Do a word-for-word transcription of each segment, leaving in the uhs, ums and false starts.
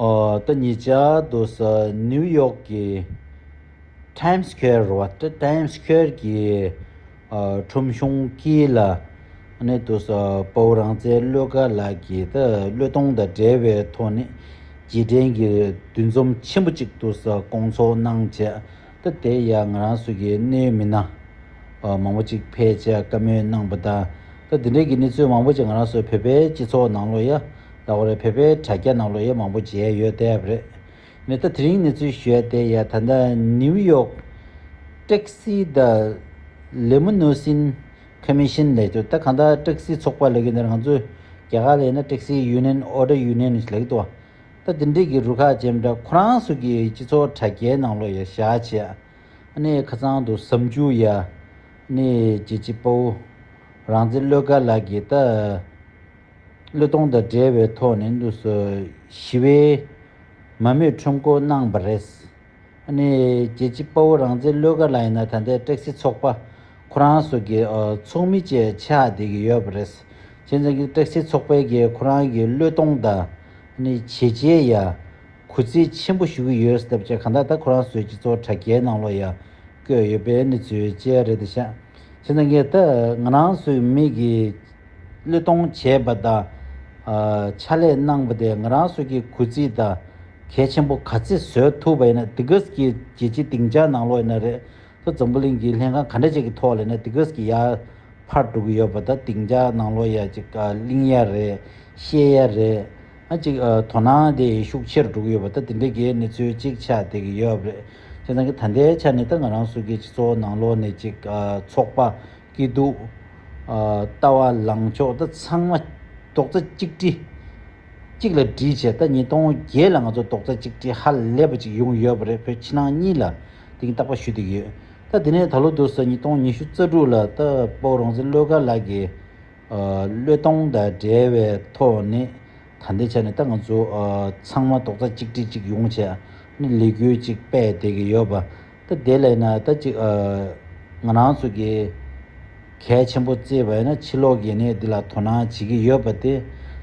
ཨོ། ད་ཉེ་ཆར་དུ་ས་ནིའུ་ཡོག་གི་Times Square རེད་བ། ད་Times Square གི་ཨ་ཁྲོམ་གཞུང་དཀྱིལ་ལ་ཨ་ནི་དུ་ས་དཔའ་བོ་རང་བཙན་བློ་དགའ་ལགས་ཀྱིས་ད་བློས་གཏོང་དང་འབྲེལ་བའི་ཐོག་ནས་རྗེས་དྲན་གྱི་འདུ་འཛོམས་ཆེན་པོ་གཅིག་དུ་ས་བསྐོང་ཚོགས་གནང་བྱས། ད་དེ་ཡ་ང་རང་ཚོ་གི་གནད་ཡོད་མི་སྣ་ཨ་མང་པོ་ཅིག་ཕེབས་བྱས་བཀའ་མོལ་གནང་པ་དང་། ད་དེ་འདྲའི་གི་གནས་ཚུལ་མང་པོ་ཅིག་ང་རང་ཚོའི་བོད་པའི་སྤྱི་ཚོགས་ནང་ལོགས་ཡ་ལབ་དགོས་རེད། བོད་པའི་དྲ་རྒྱ་ནང་ལོགས་ཡ་མང་པོ་མཇལ་ཡོད་བསྡད་པ་རེད། ནས་ད་དེ་རིང་གནས་ཚུལ་ཞུ་ཡ་དེ་ཡ་ད་ལྟ་ནིའུ་ཡོག་ཊེག་སི་དང་ལེ་མོ་ནོ་སིན་ཁོ་མི་ཤན་ལབ་དུས། ད་གང་ལྟར་ཊེག་སི་ཚོགས་པ་ལབ་ཀྱི་འདུག་ང་ཚོས་རྒྱ་གར་ལ་ཡིན་ན་Taxi Union, Auto Union ལབ་ཀྱི་འདུག་ད་དེ་འདྲས་ཀྱི་རུ་ཁག་ཅིག་འདྲ་ཁོ་རང་ཚོ་གི་སྤྱི་ཚོགས་དྲ་རྒྱའི་ནང་ལོགས་ཡ་བཞག་བྱས། ཨ་ནི་ཁ་སང་དུ་ཟམ་ཆུ་ཡ་ཨ་ནི་རྒྱལ་གཅེས་དཔའ་བོ་རང་བཙན་བློ་དགའ་ལགས་ཀྱིས་ད་བློས་གཏོང་དང་འབྲེལ་བའི་ཐོག་ནས་འདུག་སེ་ཞི་བའི་མ་རྨོས་ཁྲོམ་སྐོར་གནང་བ་རེད། ཨ་ནི་རྒྱལ་གཅེས་དཔའ་བོ་རང་བཙན་བློ་དགའ་ལགས་ཡིན་ན་ད་ལྟའི་ཊེག་སི་ཚོགས་པ་ཁོ་རང་ཚོ་གི་ཨ་ཚོགས་མི་བཅས་ཆགས་བསྡད་ཀྱི་ཡོད་པ་རེད། བྱས་ཙང་གི་ཊེག་སི་ཚོགས་པའི་གི་ཁོ་རང་གི་བློས་གཏོང་དང་ཨ་ནི་བྱས་རྗེས་ཡ་གུས་བརྩི་ཆེན་པོ་ཞུ་གི་ཡོད་ཟེར་བྱས། གང་ལྟར་ད་ཁོ་རང་ཚོའི་སྤྱི་ཚོགས་དྲ་རྒྱའི་ནང་ལོགས་ཡ་བཀོད་ཡོད་པའི་གནས་ཚུལ་བཅས་རེད་ཤག་བྱས་ཙང་གི་ད་ང་རང་ཚོའི་མི་གི་བློས་གཏོང་བྱས་པ་དང་ཨ་ཕྱག་ལས་གནང་བ་དེ་ང་རང་ཚོ་གི་གུས་བརྩི་དང་གལ་ཆེན་པོ་ག་ཚོད་བཟོ་ཐུབ་པ་ཡིན་ན། དེ་ག་གི་རྒྱལ་སྤྱིའི་སྡིངས་ཆ་ནང་ལོགས་ཡིན་ན་རེད། ད་འཛམ་བུ་གླིང་གི་ལྷན་ཁང་ག་འདྲ་ཅིག་གི་ཐོག་ལ་ཡིན་ན་དེ་ག་གི་ཡར་ཕར་འགྲོ་གི་ཡོད་པ། ད་སྡིངས་ཆ་ནང་ལོགས་ཡ་ཅིག་ཨ་གླེང་ཡ་རེད། བཤད་ཡ་རེད། ཨ་ཅིག་ཨ་དོ་སྣང་དེ་ཤུགས་ཆེར་འགྲོ་གི་ཡོད་པ། ད་དེ་འདྲ་གི་གནས་ཚུལ་ཅིག་ཆགས་བསྡད་ཀྱི་ཡོད་པ་རེད། བྱས་ཙང་གི་ད་ལྟའི་ཆ་ནས་ད་ང་རང་ཚོ་གི་སྤྱི་ཚོགས་ནང་ལོགས་ནས་ཅིག་ཨ་ཚོགས་པ། སྐྱིད་སྡུག་ཨ་ལྟ་བ་ལངས་ཕྱོགས་ད་ཚང་མ་རྡོག་རྩ་གཅིག་སྒྲིལ་གཅིག་ལ་སྒྲིལ་བྱས། ད་ཉིས་སྟོང་བརྒྱད་ལ་ང་ཚོ་རྡོག་རྩ་གཅིག་སྒྲིལ་ཧ་ལས་པ་ཅིག་ཡོང་ཡོད་པ་རེད། བོད་ཕྱི་ནང་གཉིས་ལ་དེང་རྟག་པར་ཞུ་བསྡད་ཀྱི་ཡོད། ད་དེ་ནས་ད་ལོ་དུས་ས་ཉིས་སྟོང་ཉི་ཤུ་རྩ་དྲུག་ལ་ད་དཔའ་བོ་རང་བཙན་བློ་དགའ་ལགས་ཀྱིས་ཨ་བློས་གཏོང་དང་འབྲེལ་བའི་ཐོག་ནས་ད་ལྟའི་ཆ་ནས་ད་ང་ཚོ་ཨ་ཚང་མ་རྡོག་རྩ་གཅིག་སྒྲིལ་གཅིག་ཡོང་བྱས་ནས་ལས་འགུལ་གཅིག་སྤེལ་བསྡད་ཀྱི་ཡོད་པ། ད་དེ་ལས་ན་ད་ཅིག་ཨ་ང་རང་ཚོ་གི་གལ་ཆེན་པོ་བརྩིས་པ་ཡིན་ན་ཕྱི་ལོགས་ཀྱི་ནས་འདི་ལ་དོ་སྣང་བྱེད་ཀྱི་ཡོད་པ་དེ།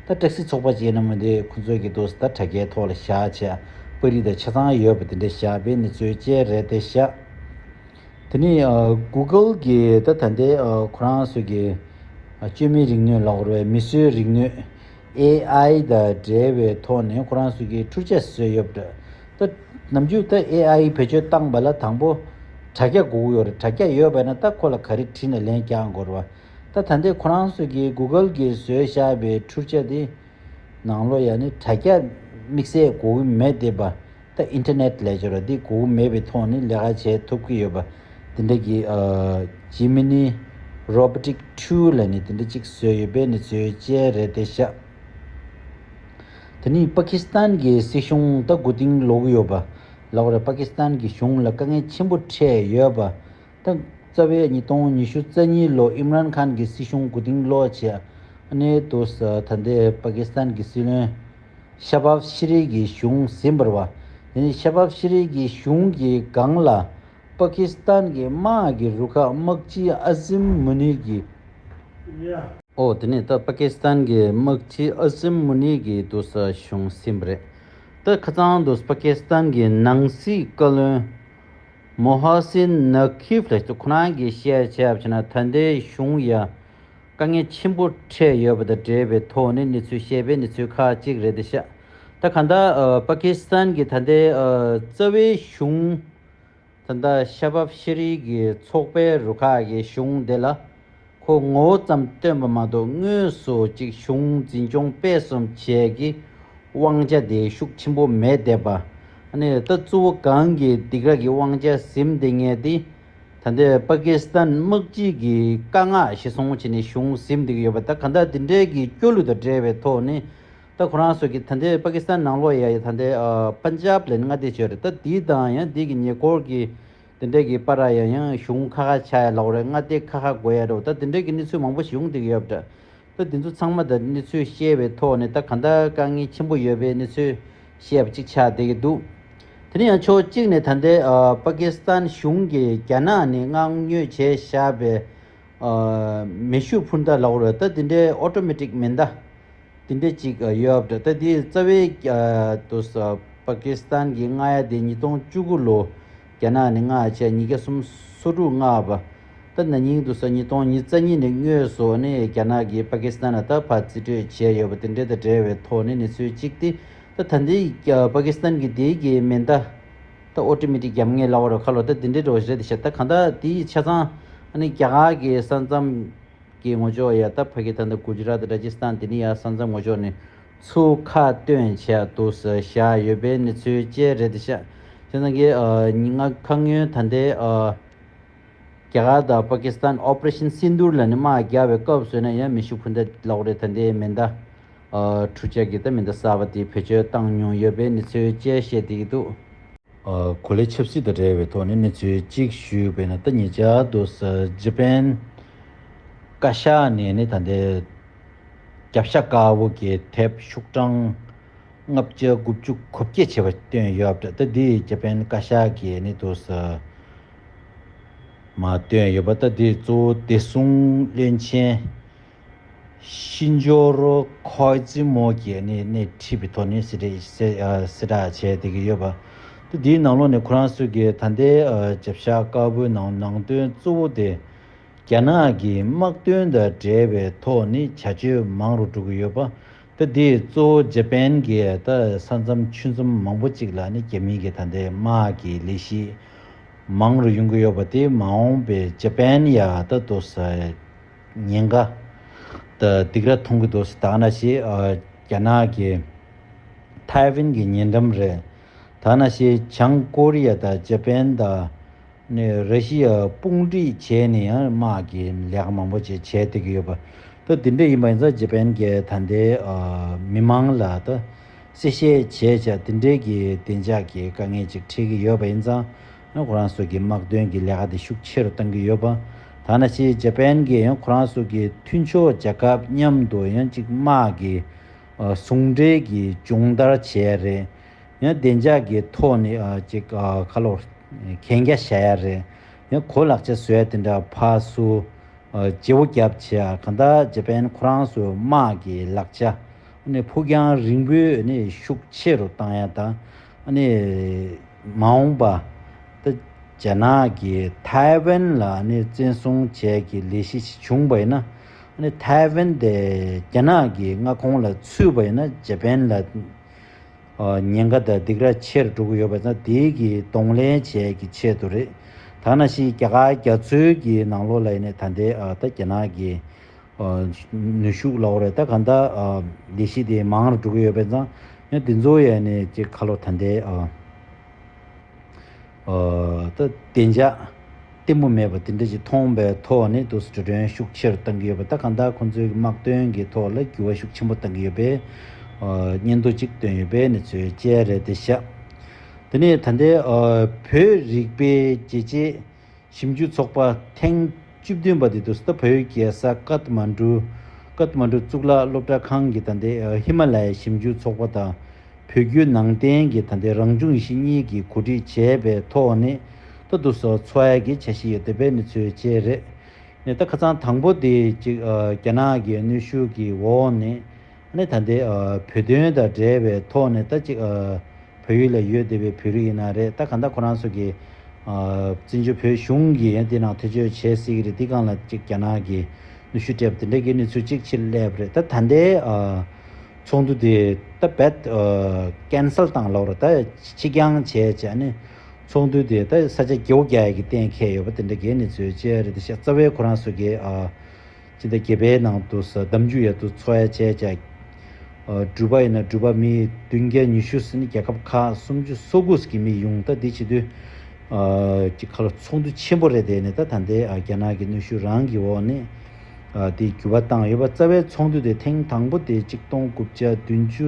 ད་ཊེག་སི་ཚོགས་པ་ཅིག་ཡིན་ན་མ་དེ་ཁོ་ཚོས་ཀྱི་འདུག་ད་དྲ་རྒྱའི་ཐོག་ལ་བཞག་བྱས་པར་རིས་དང་ཆ་ཚང་ཡོད་པ་དེ་འདྲ་བཞག་པའི་གནས་ཚུལ་བཅས་རེད་དེ་ཤག་དེ་ནས་ཨ་གུ་གལ་གྱིས་ད་ད་ལྟའི་ཨ་ཁོ་རང་ཚོ་གི་ཨ་བཅོས་མའི་རིག་ནུས་ལབ་དགོས་རེད། མིས་བཟོས་རིག་ནུས་ཨེ་ཨའི་དང་འབྲེལ་བའི་ཐོག་ནས་ཁོ་རང་ཚོ་གི་འཕྲུལ་ཆས་བཟོས་ཡོད་པ་རེད། ད་ནམ་རྒྱུན་ད་ཨེ་ཨའི་བེད་སྤྱོད་བཏང་པ་ལ་དང་པོ་དྲ་རྒྱ་དགོས་ཀྱི་ཡོད་རེད། དྲ་རྒྱ་ཡོད་པ་ན་ད་ཁོ་ལ་ག་རེ་བྲིས་ན་ལན་རྒྱག་དགོས་རེད་བ། ད་ད་ལྟའི་ཁོ་རང་ཚོ་གི་གུ་གལ་གྱིས་བཟོས་བཞག་པའི་འཕྲུལ་ཆས་དེ་ནང་ལོགས་ཡ་ནི་དྲ་རྒྱ་དམིགས་བསལ་དགོས་ཀྱི་མེད་དེ་བ། ད་ཨིན་ཊར་ནེཊ་ལས་སྦྱོར་བ་འདི་དགོས་མེད་པའི་ཐོག་ནས་ལས་ཀ་བྱེད་ཐུབ་ཀྱི་ཡོད་པ། འདི་འདྲ་གི་ཨ་Gemini Robotic two ལབ་ནས་འདི་འདྲ་ཅིག་བཟོས་ཡོད་པའི་གནས་ཚུལ་བཅས་རེད་དེ་ཤག་དེ་ནས་པ་ཀི་སི་ཐན་གྱི་སྲིད་གཞུང་ད་མགོ་རྟིང་སློག་གི་ཡོད་པ་ལབ་དགོས་རེད། པ་ཀི་སི་ཐན་གྱི་གཞུང་ལ་དཀའ་ངལ་ཆེན་པོ་འཕྲད་ཡོད་པ། ད་རྩ་བའི་ཉིས་སྟོང་ཉི་ཤུ་རྩ་གཉིས་ལོ་ཨིམ་རན་ཁཱན་གྱི་སྲིད་གཞུང་མགོ་རྟིང་སློག་བྱས། ཨ་ནི་དུ་ས་ད་ལྟའི་པ་ཀི་སི་ཐན་གྱི་སྲིད་བློན་ཤ་བྷ་ཤི་རིས་ཀྱི་གཞུང་ཟིན་པ་རེད་བ། དེ་ནས་ཤ་བྷ་ཤི་རིས་ཀྱི་གཞུང་གི་སྒང་ལ་པ་ཀི་སི་ཐན་གྱི་དམག་གི་རུ་ཁག་དམག་སྤྱི་ཨ་སིམ་མུ་ནི་གི། ཨོ་དེ་ནས་ད་པ་ཀི་སི་ཐན་གྱི་དམག་སྤྱི་ཨ་སིམ་མུ་ནི་གི་དུ་ས་གཞུང་ཟིན་པ་རེད། ད་ཁ་སང་དུ་པ་ཀི་སི་ཐན་གྱི་ནང་སྲིད་བཀའ་བློན་མོ་ཧ་སིན་ན་ཁིབ་ལགས་ཁོ་རང་གིས་བཤད་བྱས་པ་བྱས་ན་ད་ལྟའི་གཞུང་ཡ་དཀའ་ངལ་ཆེན་པོ་འཕྲད་ཡོད་པ་དང་འབྲེལ་བའི་ཐོག་ནས་གནས་ཚུལ་བཤད་པའི་གནས་ཚུལ་ཁག་ཅིག་རེད་དེ་ཤག་ད་གང་ལྟར་ཨ་པ་ཀི་སི་ཐན་གྱི་ད་ལྟའི་ཨ་རྩ་བའི་གཞུང་ད་ལྟ་ཤ་བྷ་ཤི་རིས་ཀྱི་ཚོགས་པའི་རུ་ཁག་གི་གཞུང་དེ་ལ་ཁོ་ངོ་བོ་ཙམ་སྟོན་པ་མ་གཏོགས་དངོས་སུ་ཅིག་གཞུང་འཛིན་སྐྱོང་སྤེལ་གསུམ་བྱས་ཀྱི་དབང་ཆ་དེ་ཤུགས་ཆེན་པོ་མེད་བསྡད་པ། ཨ་ནི་ད་གཙོ་བོ་གང་གི་སྡིགས་ར་གི་དབང་ཆ་ཟིན་བསྡད་མཁན་དེ་ད་ལྟའི་པ་ཀི་སི་ཐན་དམག་སྤྱི་གི་བཀའ་མངགས་གཞིར་བཟུང་བྱས་ནས་གཞུང་ཟིན་བསྡད་ཀྱི་ཡོད་པ། ད་ག་འདྲ་འདི་འདྲའི་གི་སྐྱོ་གླུ་དང་འབྲེལ་བའི་ཐོག་ནས་ད་ཁོ་རང་ཚོ་གི་ད་ལྟའི་པ་ཀི་སི་ཐན་ནང་ལོགས་ཡ་ཡ་ད་ལྟའི་ཨ་པན་ཇབ་ལ་མངའ་སྡེ་ཅིག་ཡོད་རེད། ད་འདི་དང་ཡང་འདི་གི་ཉེ་འཁོར་གྱི་དེ་འདྲས་ཀྱི་པར་ཡང་ཡང་གཞུང་ཁ་ཁ་ཆགས་ཡ་ལབ་རེད། མངའ་སྡེ་ཁ་ཁ་དགོས་ཡ་རེད། ད་དེ་འདྲས་ཀྱི་གནས་ཚུལ་མང་པོ་ཞིག་ཡོང་བསྡད་ཀྱི་ཡོད་པ་འདྲ། ད་དེ་ཚོ་ཚང་མ་ད་གནས་ཚུལ་བཤད་པའི་ཐོག་ནས་ད་ག་འདྲ་དཀའ་ངལ་ཆེན་པོ་ཡོད་པའི་གནས་ཚུལ་བཤད་པ་ཅིག་ཆགས་བསྡད་ཀྱི་འདུག་དེ་ནས་ཡང་ཕྱོགས་གཅིག་ནས་ད་ལྟའི་ཨ་པ་ཀི་སི་ཐན་གཞུང་གིས་རྒྱ་ནག་ནས་མངགས་ཉོས་བྱས་བཞག་པའི་ཨ་མེ་ཤུགས་འཕུར་མདའ་ལབ་རེད། ད་དེ་འདྲའི་ཨོ་ཊོ་མེ་ཊིག་མེ་མདའ། དེ་འདྲ་ཅིག་ཡོད་པ་འདྲ། ད་དེ་རྩ་བའི་དུ་པ་ཀི་སི་ཐན་གྱི་མངགས་ཡ་དེ་ཉིས་སྟོང་བཅུ་དགུ་ལོ་རྒྱ་ནག་ནས་མངགས་བྱས། ཉིས་བརྒྱ་སོ་དྲུག་མངགས་པ། ད་ན་ནིང་དུ་ས་ཉིས་སྟོང་ཉི་ཤུ་གཉིས་ནས་དངོས་སུ་ནས་རྒྱ་ནག་གིས་པ་ཀི་སི་ཐན་ལ་ད་ཕར་རྩིས་སྤྲོད་བྱས་ཡོད་པ་དེ་འདྲ་དང་འབྲེལ་བའི་ཐོག་ནས་གནས་ཚུལ་གཅིག་སྟེ། ད་ད་ལྟའི་པ་ཀི་སི་ཐན་གྱི་དེའི་གི་མེ་མདའ། ད་ཨོ་ཊོ་མེ་ཊིག་རྒྱབ་ངེས་ལབ་པ་རེད། ཁ་ལོ་ད་དེ་འདྲའི་འགྲོ་བ་རེད་ཤག་ད་གང་ལྟར་དེའི་ཆ་ཚང་ཨ་ནི་རྒྱ་གར་གྱི་ས་མཚམས་ཀྱི་ངོ་ཅོག་ཡ། ད་ཕ་གི་ད་ལྟ་གུ་ཇི་རཱཏ། རཱ་ཇི་སི་ཐན། དེ་ནི་ཡ་ས་མཚམས་ངོ་ཅོག་ནས་ཚུར་ཁ་བཏོན་བྱས་འདུག་ཟེར་བཞག་ཡོད་པའི་གནས་ཚུལ་བཅས་རེད་ཤག་བྱས་ཙང་གི་ཨ་ཉི་ང་ཁ་སྔོན་ད་ལྟའི་ཨ་རྒྱ་གར་དང་པ་ཀི་སི་ཐན་ཨོ་པ་རེ་ཤན་སིན་དུར་ལབ་ནས་དམག་རྒྱག་པའི་སྐབས་སུ་ན་ཡང་མེ་ཤུགས་འཕུར་མདའ་ལབ་རེད། ད་ལྟའི་མེ་མདའ་ཨ་དྲུག་ཅུ་གི་ད་མེ་མདའ་གསར་པ་དེ་བེད་སྤྱོད་བཏང་མྱོང་ཡོད་པའི་གནས་ཚུལ་བཅས་བཤད་བསྡད་ཀྱི་འདུག་ཨ་གོ་ལའི་ཆབ་སྲིད་དང་འབྲེལ་བའི་ཐོག་ནས་གནས་ཚུལ་གཅིག་ཞུས་པས་ན། ད་ཉེ་ཆར་དུ་ས་ཇ་པན་བཀའ་ཤག་ནས་ནི་ད་ལྟའི་རྒྱབ་ཤ་དཀར་པོ་གི་དེབ་ཤོག་གྲངས་ལྔ་བརྒྱ་དགུ་བཅུ་གོ་བརྒྱད་བྱས་པ་བཏོན་ཡོད་པ་འདྲ། ད་འདི་ཇ་པན་བཀའ་ཤག་གིས་ནི་དུ་ས་མར་བཏོན་ཡོད་པ། ད་འདི་གཙོ་བོ་བདེ་སྲུང་བློན་ཆེན་ཤིན་ཇོ་རོ་ཁོ་ཙི་མོ་གིས་ནི་སྣེ་ཁྲིད་པའི་ཐོག་ནས་གསལ་བསྒྲགས་གསལ་བསྒྲགས་བྱས་བསྡད་ཀྱི་ཡོད་པ། ད་འདིའི་ནང་ལོགས་ནས་ཁོ་རང་ཚོ་གིས་ད་ལྟའི་ཨ་རྒྱབ་ཤ་དཀར་པོའི་ནང་ནང་དོན་གཙོ་བོ་དེ་རྒྱ་ནག་གི་དམག་དོན་དང་འབྲེལ་བའི་ཐོག་ནས་བྱ་སྤྱོད་མང་རུ་འགྲོ་གི་ཡོད་པ། ད་འདིས་གཙོ་བོ་ཇ་པན་གྱི་ད་ས་མཚམས་ཆུ་མཚམས་མང་པོ་ཅིག་ལ་ནི་རྒྱ་མི་གི་ད་ལྟའི་དམག་གི་ལས་གཞི་མང་རུ་ཡོང་གི་ཡོད་པ་དེ་མ་འོངས་པའི་ཇ་པན་ཡ་ད་དུ་ས་ཉེན་ཁ་ད་སྡིགས་ར་མཐོང་གི་འདུག་ད་ནང་བཞིན་ཨ་རྒྱ་ནག་གི་ཐའེ་ཝན་གྱི་ཉེ་འགྲམ་རེད། ད་ནང་བཞིན་བྱང་ཀོ་རི་ཡ་དང་ཇ་པན་དང་ནས་ར་ཤི་ཡ་དཔུང་སྒྲིག་བྱས་ནས་ཡང་དམག་གི་ལས་ཀ་མང་པོ་ཅིག་བྱས་བསྡད་ཀྱི་ཡོད་པ། ད་དེ་འདྲ་ཡིན་པ་ཡིན་ཙང་ཇ་པན་གྱིས་ད་ལྟའི་ཨ་མི་མང་ལ་ད་གསལ་བཤད་བྱས་བྱས་དེ་འདྲའི་གི་བདེ་འཇགས་ཀྱི་དཀའ་ངལ་ཅིག་འཕྲད་ཀྱི་ཡོད་པ་ཡིན་ཙང་། ཡང་ཁོ་རང་ཚོ་གི་དམག་དོན་གྱི་ལས་ཀ་དེ་ཤུགས་ཆེ་རུ་གཏང་གི་ཡོད་པ། ད་ནང་བཞིན་ཇ་པན་གྱིས་ཡང་ཁོ་རང་ཚོ་གི་མཐུན་ཕྱོགས་རྒྱལ་ཁབ་མཉམ་དུ་ཡང་ཅིག་དམག་གི་ཨ་ཟུང་འབྲེལ་གྱི་སྦྱོང་བརྡར་བྱས་རེད། ཡང་བདེ་འཇགས་ཀྱི་ཐོག་ནས་ཨ་ཅིག་ཨ་ཁ་ལོ་གན་རྒྱ་བཞག་ཡ་རེད། ཡང་གོ་ལག་ཆ་བཟོ་ཡ་དེ་འདྲ་ཕར་ཚུར་ཨ་བརྗེ་པོ་རྒྱབ་བྱས། གང་ལྟར་ཇ་པན་ཁོ་རང་ཚོའི་དམག་གི་ལག་ཆ་ཨ་ནི་ཕུགས་རྒྱང་རིང་པོའི་ཨ་ནི་ཤུགས་ཆེ་རུ་བཏང་ཡ་དང་། ཨ་ནི་མ་འོངས་པ་ད་རྒྱ་ནག་གིས་ཐའེ་ཝན་ལ་ཨ་ནི་བཙན་བཟུང་བྱས་ཀྱི་ལས་གཞི་ཞིག་བྱུང་པ་ཡིན་ན། ཨ་ནི་ཐའེ་ཝན་དེ་རྒྱ་ནག་གི་མངའ་ཁོངས་ལ་ཚུད་པ་ཡིན་ན་ཇ་པན་ལ་ཨ་ཉེན་ཁ་དང་སྡིགས་ར་ཆེ་རུ་འགྲོ་གི་ཡོད་པ་དང་། དེའི་གི་གདོང་ལེན་བྱེད་ཀྱི་ཆེད་དུ་རེད། ད་ནང་བཞིན་རྒྱ་གར་རྒྱ་མཚོའི་གི་ནང་ལོགས་ལ་ཡིན་ནའི་ད་ལྟའི་ཨ་ད་རྒྱ་ནག་གི་ཨ་ནུས་ཤུགས་ལབ་དགོས་རེད། ད་གང་ལྟར་ཨ་ལས་གཞི་དེ་མང་རུ་འགྲོ་གི་ཡོད་པ་ཙང་། ཡང་དེ་ཚོ་ཡང་ནས་ཅིག་ཁ་ལོ་ད་ལྟའི་ཨ་ཨ་ད་བདེ་འཇགས་བརྟན་པོ་མེད་པ་དེ་འདྲ་ཞིག་མཐོང་པའི་ཐོག་ནས་དུ་འགྲོ་གྲོན་ཤུགས་ཆེ་རུ་གཏང་གི་ཡོད་པ། ད་གང་ལྟར་ཁོང་ཚོའི་དམག་དོན་གྱི་ཐོག་ལ་འགྱུར་བ་ཤུགས་ཆེན་པོ་གཏང་གི་ཡོད་པའི་ཨ་སྙན་ཐོ་གཅིག་བཏོན་ཡོད་པའི་གནས་ཚུལ་བཅས་རེད་དེ་ཤག་དེ་ནས་ད་ལྟའི་ཨ་བོད་རིག་པའི་བྱས་རྗེས་ཞིབ་འཇུག་ཚོགས་པ་ཐེངས་བཅུ་བདུན་པ་དེ་དུས་ད་བལ་ཡུལ་རྒྱལ་ས་ཀཏ་མན་ཌུ། ཀཏ་མན་ཌུ་གཙུག་ལག་སློབ་གྲྭ་ཁང་གི་ད་ལྟའི་ཧི་མ་ལ་ཡའི་ཞིབ་འཇུག་ཚོགས་པ་དང་། བོད་བརྒྱུད་ནང་བསྟན་གྱི་ད་ལྟའི་རང་སྦྱོང་ཡེ་ཤུ་གཉིས་ཀྱིས་གོ་སྒྲིག་བྱས་པའི་ཐོག་ནས་ད་དུ་སོ་འཚོགས་ཡ་གི་འཆར་གཞི་ཡོད་བསྡད་པའི་གནས་ཚུལ་བཅས་རེད། ནས་ད་ཁ་སང་དང་པོ་དེ་ཅིག་ཨ་རྒྱ་ནག་གི་གནོན་ཤུགས་ཀྱི་འོག་ནས། ཨ་ནི་ད་ལྟའི་ཨ་བོད་དོན་དང་འབྲེལ་བའི་ཐོག་ནས་ད་ཅིག་ཨ་བལ་ཡུལ་ལ་ཡོད་བསྡད་པའི་བོད་རིགས་ཡིན་ན་རེད། ད་གང་ལྟར་ཁོ་རང་ཚོ་གི་ཨ་བཙན་བྱོལ་བོད་གཞུང་གིས་ཡང་དེ་ནང་ཐེ་བྱུས་བྱེད་སྲིད་ཀྱི་རེད། དེ་སྒང་ལ་ཅིག་རྒྱ་ནག་གིས་གནོན་ཤུགས་སྤྲད་པ་དེ་འདྲ་གི་གནས་ཚུལ་ཅིག་ཕྱིར་སླེབས་པ་རེད། ད་ད་ལྟའི་ཨ་ཚོགས་འདུ་དེ་ད་རྦད་ཨ་ཀན་སལ་བཏང་ལབ་རེད། ད་ཕྱིར་འགྱངས་བྱས་བྱས་ནས་ཚོགས་འདུ་དེ་ད་ས་ཆ་བརྗེ་པོ་རྒྱག་ཡ་གི་གཏན་འཁེལ་ཡོད་པ་དེ་འདྲ་གི་གནས་ཚུལ་བཅས་རེད་དེ་ཤག་རྩ་བའི་ཁོ་རང་ཚོ་གི་ཨ་སྤྱི་ཟླ་བརྒྱད་པའི་ནང་དུ་ས་ཟླ་མཇུག་ཡ་དུ་འཚོགས་ཡ་བྱས་བྱས། ཨ་འབྲུག་པ་ཡིན་ན་འབྲུག་པ་མི་བདུན་བརྒྱ་ཉི་ཤུ་ཟིན་རྒྱལ་ཁབ་ཁག་སུམ་ཅུ་སོ་དགུ་ཟིན་གྱི་མི་ཡོང་། ད་འདི་བྱེད་དུས་ཨ་ཅིག་ཁ་ལོ་ཚོགས་འདུ་ཆེན་པོ་རེད། དེ་ནས་ད་ད་ལྟའི་ཨ་རྒྱ་ནག་གི་གནོན་ཤུགས་རང་གི་འོག་ནས་ཨ་དེ་འགྱུར་བ་བཏང་ཡོད་པ། རྩ་བའི་ཚོགས་འདུ་དེ་ཐེངས་དང་པོ་དེ་གཅིག་སྟོང་དགུ་བརྒྱ་བདུན་ཅུ་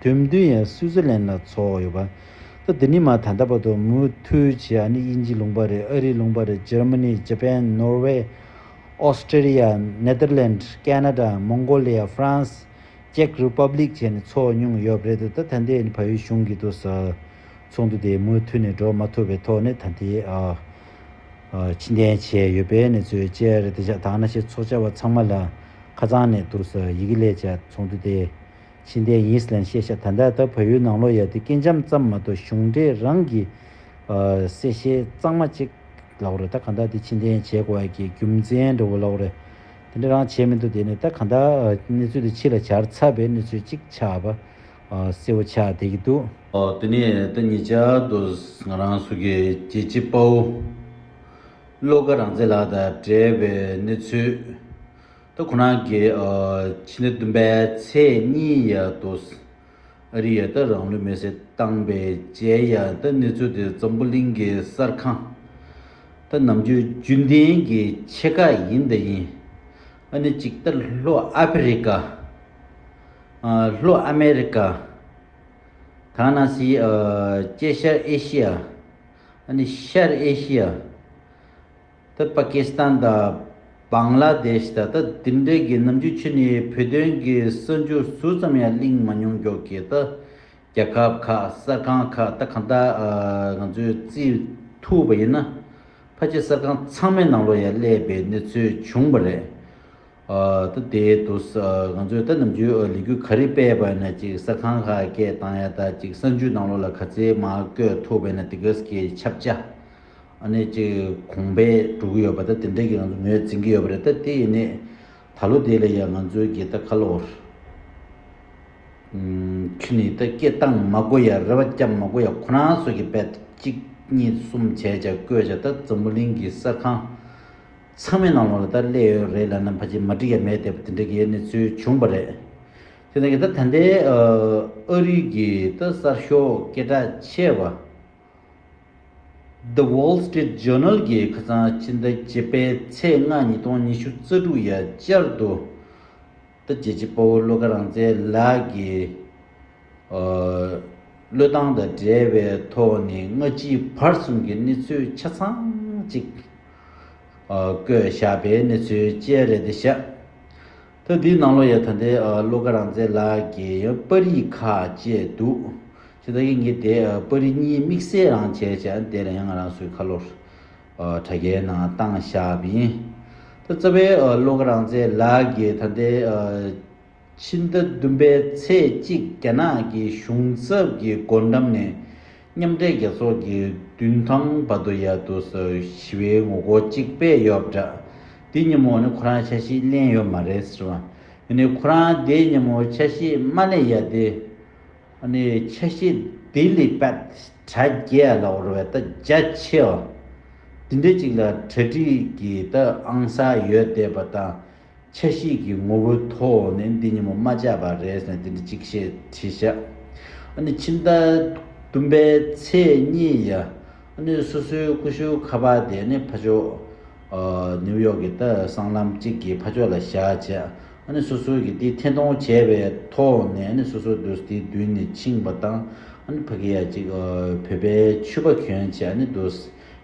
དོན་བདུན་ཡ་སུའི་ཙི་ལན་ལ་འཚོགས་ཡོད་པ། ད་དེ་ནས་མར་ད་ལྟ་བར་དུ་མུ་མཐུད་བྱས། ཨ་ནི་དབྱིན་ཇི་ལུང་པ་རེད། ཨ་རི་ལུང་པ་རེད། འཇར་མ་ནི། ཇ་པན། ནོར་ཝེ། ཨོ་སི་ཀྲི་ལི་ཡ། ནེ་དར་ལེན་ཌི། ཀེ་ན་ཌ། མོང་གོ་ལི་ཡ། ཧྥ་རན་སི། ཅེག་རི་པབ་ལིག་བྱས་ནས་འཚོགས་མྱོང་ཡོད་པ་རེད། ད་ད་ལྟའི་བལ་ཡུལ་གཞུང་གིས་དུ་ས་ཚོགས་འདུ་དེ་མུ་མཐུད་ནས་འགྲོ་མ་ཐུབ་པའི་ཐོག་ནས་ད་ལྟའི་ཨ་ཨ་ཕྱིར་འཐེན་བྱས་ཡོད་པའི་གནས་ཚུལ་བཅས་རེད་དེ་ཤག་ད་ག་ནང་བཞིན་ཚོགས་བཅར་བ་ཚང་མ་ལ་ ཁ་སང་ནས་དུར་ས་ཡི་གེ་ལས་བྱ་ཚོགས་འདུ་དེ་ཕྱི་འཐེན་ཡིན་ལན་བཤད་ཤག་ད་ལྟ་ད་བལ་ཡུལ་ནང་ལོགས་ཡ་དེ་སྐད་འཇམ་ཙམ་མ་གཏོགས་གཞུང་འབྲེལ་རང་གི་གསལ་བཤད་གཙང་མ་ཅིག་ལབ་རེད། ད་གང་ལྟར་དེ་ཕྱི་འཐེན་བྱེད་དགོས་ཡ་གི་རྒྱུ་མཚན་འདྲ་བོ་ལབ་རེད། དེ་འདྲ་རང་བྱས་མི་འདུག་དེ་ནས་ད་གང་ལྟར་གནས་ཚུལ་དེ་ཕྱི་ལ་བྱར་ཚར་བའི་གནས་ཚུལ་ཅིག་ཆགས་པ་གསལ་བོ་ཆགས་བསྡད་ཀྱི་འདུག་ཨོ་དེ་ནས་ད་ཉེ་ཆར་དུ་ང་རང་ཚོ་གི་རྒྱལ་གཅེས་དཔའ་བོ་བློ་དགའ་རང་བཙན་ལགས་དང་འབྲེལ་བའི་གནས་ཚུལ། ད་ཁོ་རང་གིས་ཨ་ཕྱི་ཟླ་བདུན་པའི་ཚེས་གཉིས་ཡ་དུ་ཨ་རི་ཡ་ད་རང་ལུས་མེར་སྲེག་བཏང་པའི་རྗེས་ཡ་ད་གནས་ཚུལ་དེ་འཛམ་བུ་གླིང་གི་གསར་ཁང་ད་ནམ་རྒྱུན་རྒྱུན་ལྡན་གྱི་ཆེ་ཁག་ཡིན་ད་ཡིན། ཨ་ནི་གཅིག་ད་ལྷོ་ཨ་ཕི་རི་ཀ། ཨ་ལྷོ་ཨ་མེ་རི་ཀ། ད་ནང་སྲིད་ཨ་དཀྱིལ་ཤར་ཨེ་ཤི་ཡ། ཨ་ནི་ཤར་ཨེ་ཤི་ཡ། ད་པ་ཀི་སི་ཐན་དང་བང་ལ་དེཤ་དང་ད་དེ་འདྲའི་གི་ནམ་རྒྱུན་ཕྱི་ནས་བོད་དོན་གི་གསར་འགྱུར་ཟུར་ཙམ་ཡང་གླེང་མ་མྱོང་མགྱོགས་ཀྱི་ད་རྒྱལ་ཁབ་ཁག་གསར་ཁང་ཁག་ད་གང་ལྟར་ང་ཚོས་རྩིས་ཐུབ་པ་ཡིན་ན་ཕལ་ཆེར་གསར་ཁང་ཚང་མའི་ནང་ལོགས་ཡང་སླེབས་པའི་གནས་ཚུལ་བྱུང་བ་རེད། ད་དེའི་དུས་ང་ཚོས་ད་ནམ་རྒྱུན་ལས་འགུལ་ག་རེ་སྤེལ་བ་ཡིན་ན་ཅིག་གསར་ཁང་ཁག་སྐད་བཏང་ཡ་ད་ཅིག་གསར་འགྱུར་ནང་ལོགས་ལ་ག་ཚད་མང་བཀོད་ཐུབ་པ་ཡིན་ན་དེ་ག་ཙམ་གྱི་ཁྱབ་ཆ། ཨ་ནི་ཅིག་གོང་འཕེལ་འགྲོ་གི་ཡོད་པ་ད་དེ་འདྲ་གི་ང་ཚོ་ངོས་འཛིན་གྱི་ཡོད་པ་རེད། ད་དེ་ཡིན་ནའི་ད་ལོ་དེ་ལ་ཡང་ང་ཚོའི་གི་ད་ཁ་ལོར་ཁྱོད་ནི་ད་སྐད་བཏང་མ་དགོས་ཡ་རེ་བ་བརྒྱབ་མ་དགོས་ཡ་ཁོ་རང་ཚོ་གི་དཔེ་གཅིག་གཉིས་གསུམ་བྱས་བྱ་བཀོད་བྱ་ད་འཛམ་བུ་གླིང་གི་གསར་ཁང་ཚང་མའི་ནང་ལོགས་ལ་ད་སླེབས་ཡོད་རེད་ལབ་ན་ཕལ་ཆེར་མ་འགྲིག་ཡ་མེད་བསྡད་པ་དེ་འདྲ་གི་གནས་ཚུལ་བྱུང་བ་རེད། དེ་ནས་ད་ད་ལྟའི་ཨ་རི་གི་ད་གསར་ཤོག་སྐད་གྲགས་ཆེ་བ། The Wall Street Journal གིས་ཁ་སང་ཕྱི་ཟླ་བརྒྱད་པའི་ཚེས་ལྔ་ཉིས་སྟོང་ཉི་ཤུ་རྩ་དྲུག་ཡ་བསྐྱར་དུ་ད་རྒྱལ་གཅེས་དཔའ་བོ་བློ་དགའ་རང་བཙན་ལགས་ཀྱི་ཨ་བློས་བཏང་དང་འབྲེལ་བའི་ཐོག་ནས་སྔ་ཕྱི་བར་གསུམ་གྱི་གནས་ཚུལ་ཆ་ཚང་གཅིག་ཨ་བཀོད་བཞག་པའི་གནས་ཚུལ་བཅས་རེད་དེ་བཞག་ད་འདིའི་ནང་ལོགས་ཡ་ད་ལྟའི་ཨ་བློ་དགའ་རང་བཙན་ལགས་ཀྱི་ཡང་པར་རིས་ཁག་བཅས་འདུག་ཇི་ལྟར་གྱི་ངས་དེ་ཨ་པར་རིས་གཉིས་དམིགས་བསལ་རང་བྱས་བྱས་དེ་ལ་ཡང་ང་རང་ཚོའི་ཁ་ལོར་ཨ་དྲ་རྒྱའི་ནང་བཏང་བཞག་པ་ཡིན། ད་རྩ་བའི་ཨ་བློ་དགའ་རང་བཙན་ལགས་ཀྱིས་ད་ལྟའི་ཨ་ཕྱི་ཟླ་བདུན་པའི་ཚེས་གཅིག་རྒྱ་ནག་གི་གཞུང་ཚབ་ཀྱི་སྒོ་འགྲམ་ནས་མཉམ་འབྲེལ་རྒྱལ་ཚོགས་ཀྱི་མདུན་ཐང་བར་དུ་ཡར་དུ་ཞི་བའི་ངོ་རྒོལ་གཅིག་སྤེལ་ཡོད་པ་འདྲ། དེ་ཉིན་མོ་ནི་ཁོ་རང་འཆར་གཞི་ལེན་ཡོད་མ་རེད་ཟེར་བ། ཡིན་ནའི་ཁོ་རང་དེ་ཉིན་མོ་འཆར་གཞི་མ་ལེན་ཡ་དེ། ཨ་ནི་འཆར་གཞི་དེ་ལས་པད་གྲ་རྒྱས་ལ་འོར་བའི་ད་རྒྱ་ཆེ་བ། དེ་འདྲ་ཅིག་ལ་གྲ་སྒྲིག་གི་ད་ཨང་གསར་ཡོད་བསྡད་པ་དང་། འཆར་གཞི་གི་ངོ་བོའི་ཐོག་ནས་འདི་ཉིན་མོ་མ་བཅར་བ་རེད་ཟེར་ནས་འདི་འདྲ་གཅིག་བཤད་བྲིས་ཤག་ཨ་ནི་ཕྱི་ཟླ་བདུན་པའི་ཚེས་གཉིས་ཡ། ཨ་ནི་སོ་སོའི་ཀུ་ཤུ་ཁ་པར་དེ་ནི་ཕ་ཕྱོགས་ཨ་ནིའུ་ཡོག་གི་ད་སྲང་ལམ་གཅིག་གི་ཕ་ཕྱོགས་ལ་བཞག་བྱས། ཨ་ནི་སོ་སོ་གི་དེ་འཐེན་གཏོང་བྱས་པའི་ཐོག་ནས་ཨ་ནི་སོ་སོ་འདུག་དེའི་མདུན་ནས་ཕྱིན་པ་དང་། ཨ་ནི་ཕ་གི་ཡ་གཅིག་ཨ་བོད་པའི་ཕྱུ་པ་གྱོན་བྱས་ཨ་ནི་འདུག་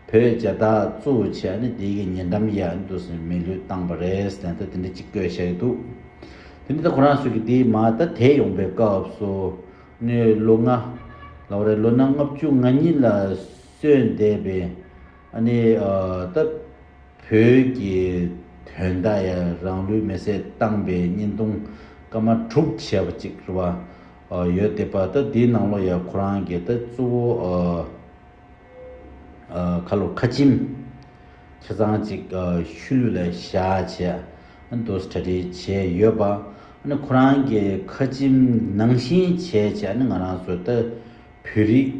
བོད་རྒྱ་སྟག་བཙུགས་བྱས་ནས་དེ་གི་ཉེ་འགྲམ་ཡ་འདུག་སེ་མི་ལུས་བཏང་པ་རེད་ཟེར་ད་དེ་འདྲ་གཅིག་བཀོད་བཞག་གི་འདུག་དེ་ནི་ད་ཁོ་རང་ཚོ་གི་དེ་མ་ད་དེ་ཡོང་པའི་སྐབས་སུ་ནི་ལོ་ལྔ་ལ་བ་རེད་ལོ་ན་ལྔ་བཅུ་ང་གཉིས་ལ་སོན་བསྡད་པའི་ཨ་ནི་ད་བོད་ཀྱི་དོན་དག་ཡ་རང་ལུས་མེ་སྲེག་བཏང་པའི་བརྙན་ཐུང་སྐར་མ་དྲུག་བྱས་པ་གཅིག་རེད་བ། ཡོད་བསྡད་པ་ད་དེའི་ནང་ལོགས་ཡ་ཁོ་རང་གི་ད་གཙོ་བོ། ཁ་ལོ་ཁ་ཆེམས་ཆ་ཚང་ཅིག་ཤུལ་ལུས་ལ་བཞག་བྱས་འདུག་གྲ་སྒྲིག་བྱས་ཡོད་པ། ཁོ་རང་གི་ཁ་ཆེམས་ནང་བཞིན་བྱས་བྱས་ང་རང་ཚོ་ད་བོད་རིགས་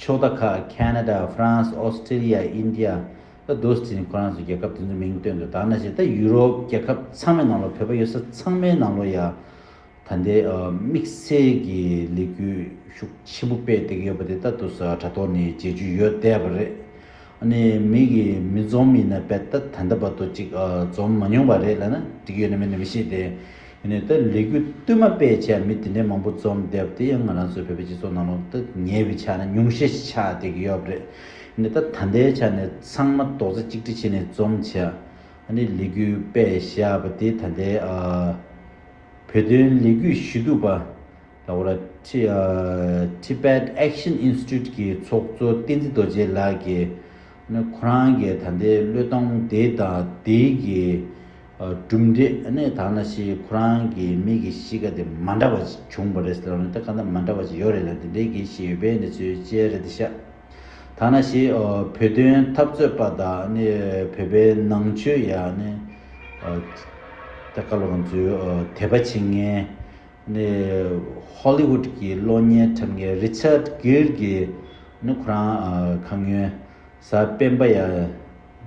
ཕྱོགས་མཐའ་ཁག་ཁེ་ན་ཌ་ཧྥ་རན་སི་ཨོ་སི་ཀྲི་ལི་ཡ་ཨིན་ཌི་ཡ་ད་འདུག་ཅིང་ཁོ་རང་ཚོ་རྒྱལ་ཁབ་དེ་ཚོ་མིང་བཏོན་འདུག་ད་ནང་བཞིན་ད་ཡུ་རོབ་རྒྱལ་ཁབ་ཚང་མའི་ནང་ལ་བོད་པ་ཡོད་ས་ཚང་མའི་ནང་ལ་ཡ། ད་ལྟའི་དམིགས་བསལ་གྱི་ལས་འགུལ་ཤུགས་ཆེན་པོ་སྤེལ་བསྡད་ཀྱི་ཡོད་པ་དེ་ད་དུང་དྲ་ཐོག་ནས་མཇལ་རྒྱུ་ཡོད་བསྡད་པ་རེད། ཨ་ནི་མི་གིས་མི་འཛོམས་ཡིན་ན་དཔེ་ད་ད་ལྟ་བར་དུ་ཅིག་འཛོམས་མ་མྱོང་བ་རེད་ལབ་ན་འགྲིག་ཡོད་ན་མེད་ན་མི་ཤེས་ཏེ། ཡིན་ནའི་ད་ལས་འགུལ་བསྟུད་མ་སྤེལ་བྱས་མི་དེ་འདྲའི་མང་པོ་འཛོམས་བསྡད་པ་དེ་ཡང་ང་རང་ཚོའི་བོད་པའི་སྤྱི་ཚོགས་ནང་ལོགས་ད་ཉེ་བའི་ཆ་ནས་ཉུང་ཤས་ཤིག་ཆགས་བསྡད་ཀྱི་ཡོད་པ་རེད། ཡིན་ནའི་ད་ད་ལྟའི་ཆ་ནས་ཚང་མ་རྡོག་རྩ་གཅིག་སྒྲིལ་བྱས་ནས་འཛོམས་བྱས་ཨ་ནི་ལས་འགུལ་སྤེལ་བཞག་པ་དེ་ད་ལྟའི་ཨ། བོད་དོན་ལས་འགུལ་ཞུ་གཏུག་པ་ལ་འོ་ར་ཊི་ཨ་Tibet Action Institute གི་ཚོགས་གཙོ་བསྟན་འཛིན་རྡོ་རྗེ་ལགས་ཀྱིས་ནི་ཁོ་རང་གིས་ད་ལྟའི་བློས་གཏོང་དེ་དང་དེའི་གི་ གྲུབ་འབྲས་ནི་ད་ནང་བཞིན་ཁོ་རང་གི་མི་གི་གཤིས་ཀ་དེ་མ་འདྲ་བ་ཞིག་བྱུང་བ་རེད་ཟེར་ལབ་ནས། ད་ག་འདྲ་མ་འདྲ་བ་ཞིག་ཡོད་རེད་ལ། དེ་འདྲའི་གི་ཞིག་ཡོད་པའི་གནས་ཚུལ་བཅས་རེད་དེ་ཤག་ད་ནང་བཞིན་བོད་དོན་འཐབ་རྩོད་པ་དང་ནི་བོད་པའི་ནང་ཆོས་ཡ་ནི་ད་ག་ལོ་ང་ཚོའི་དད་པ་བྱེད་མཁན་ནི་ཧོ་ལི་ཝུད་ཀྱི་གློག་བརྙན་འཁྲབ་མཁན་རི་ཆར་གིར་གྱིས་ནི་ཁོ་རང་ཁ་སྔོན་གཟའ་སྤེན་པ་ཡ་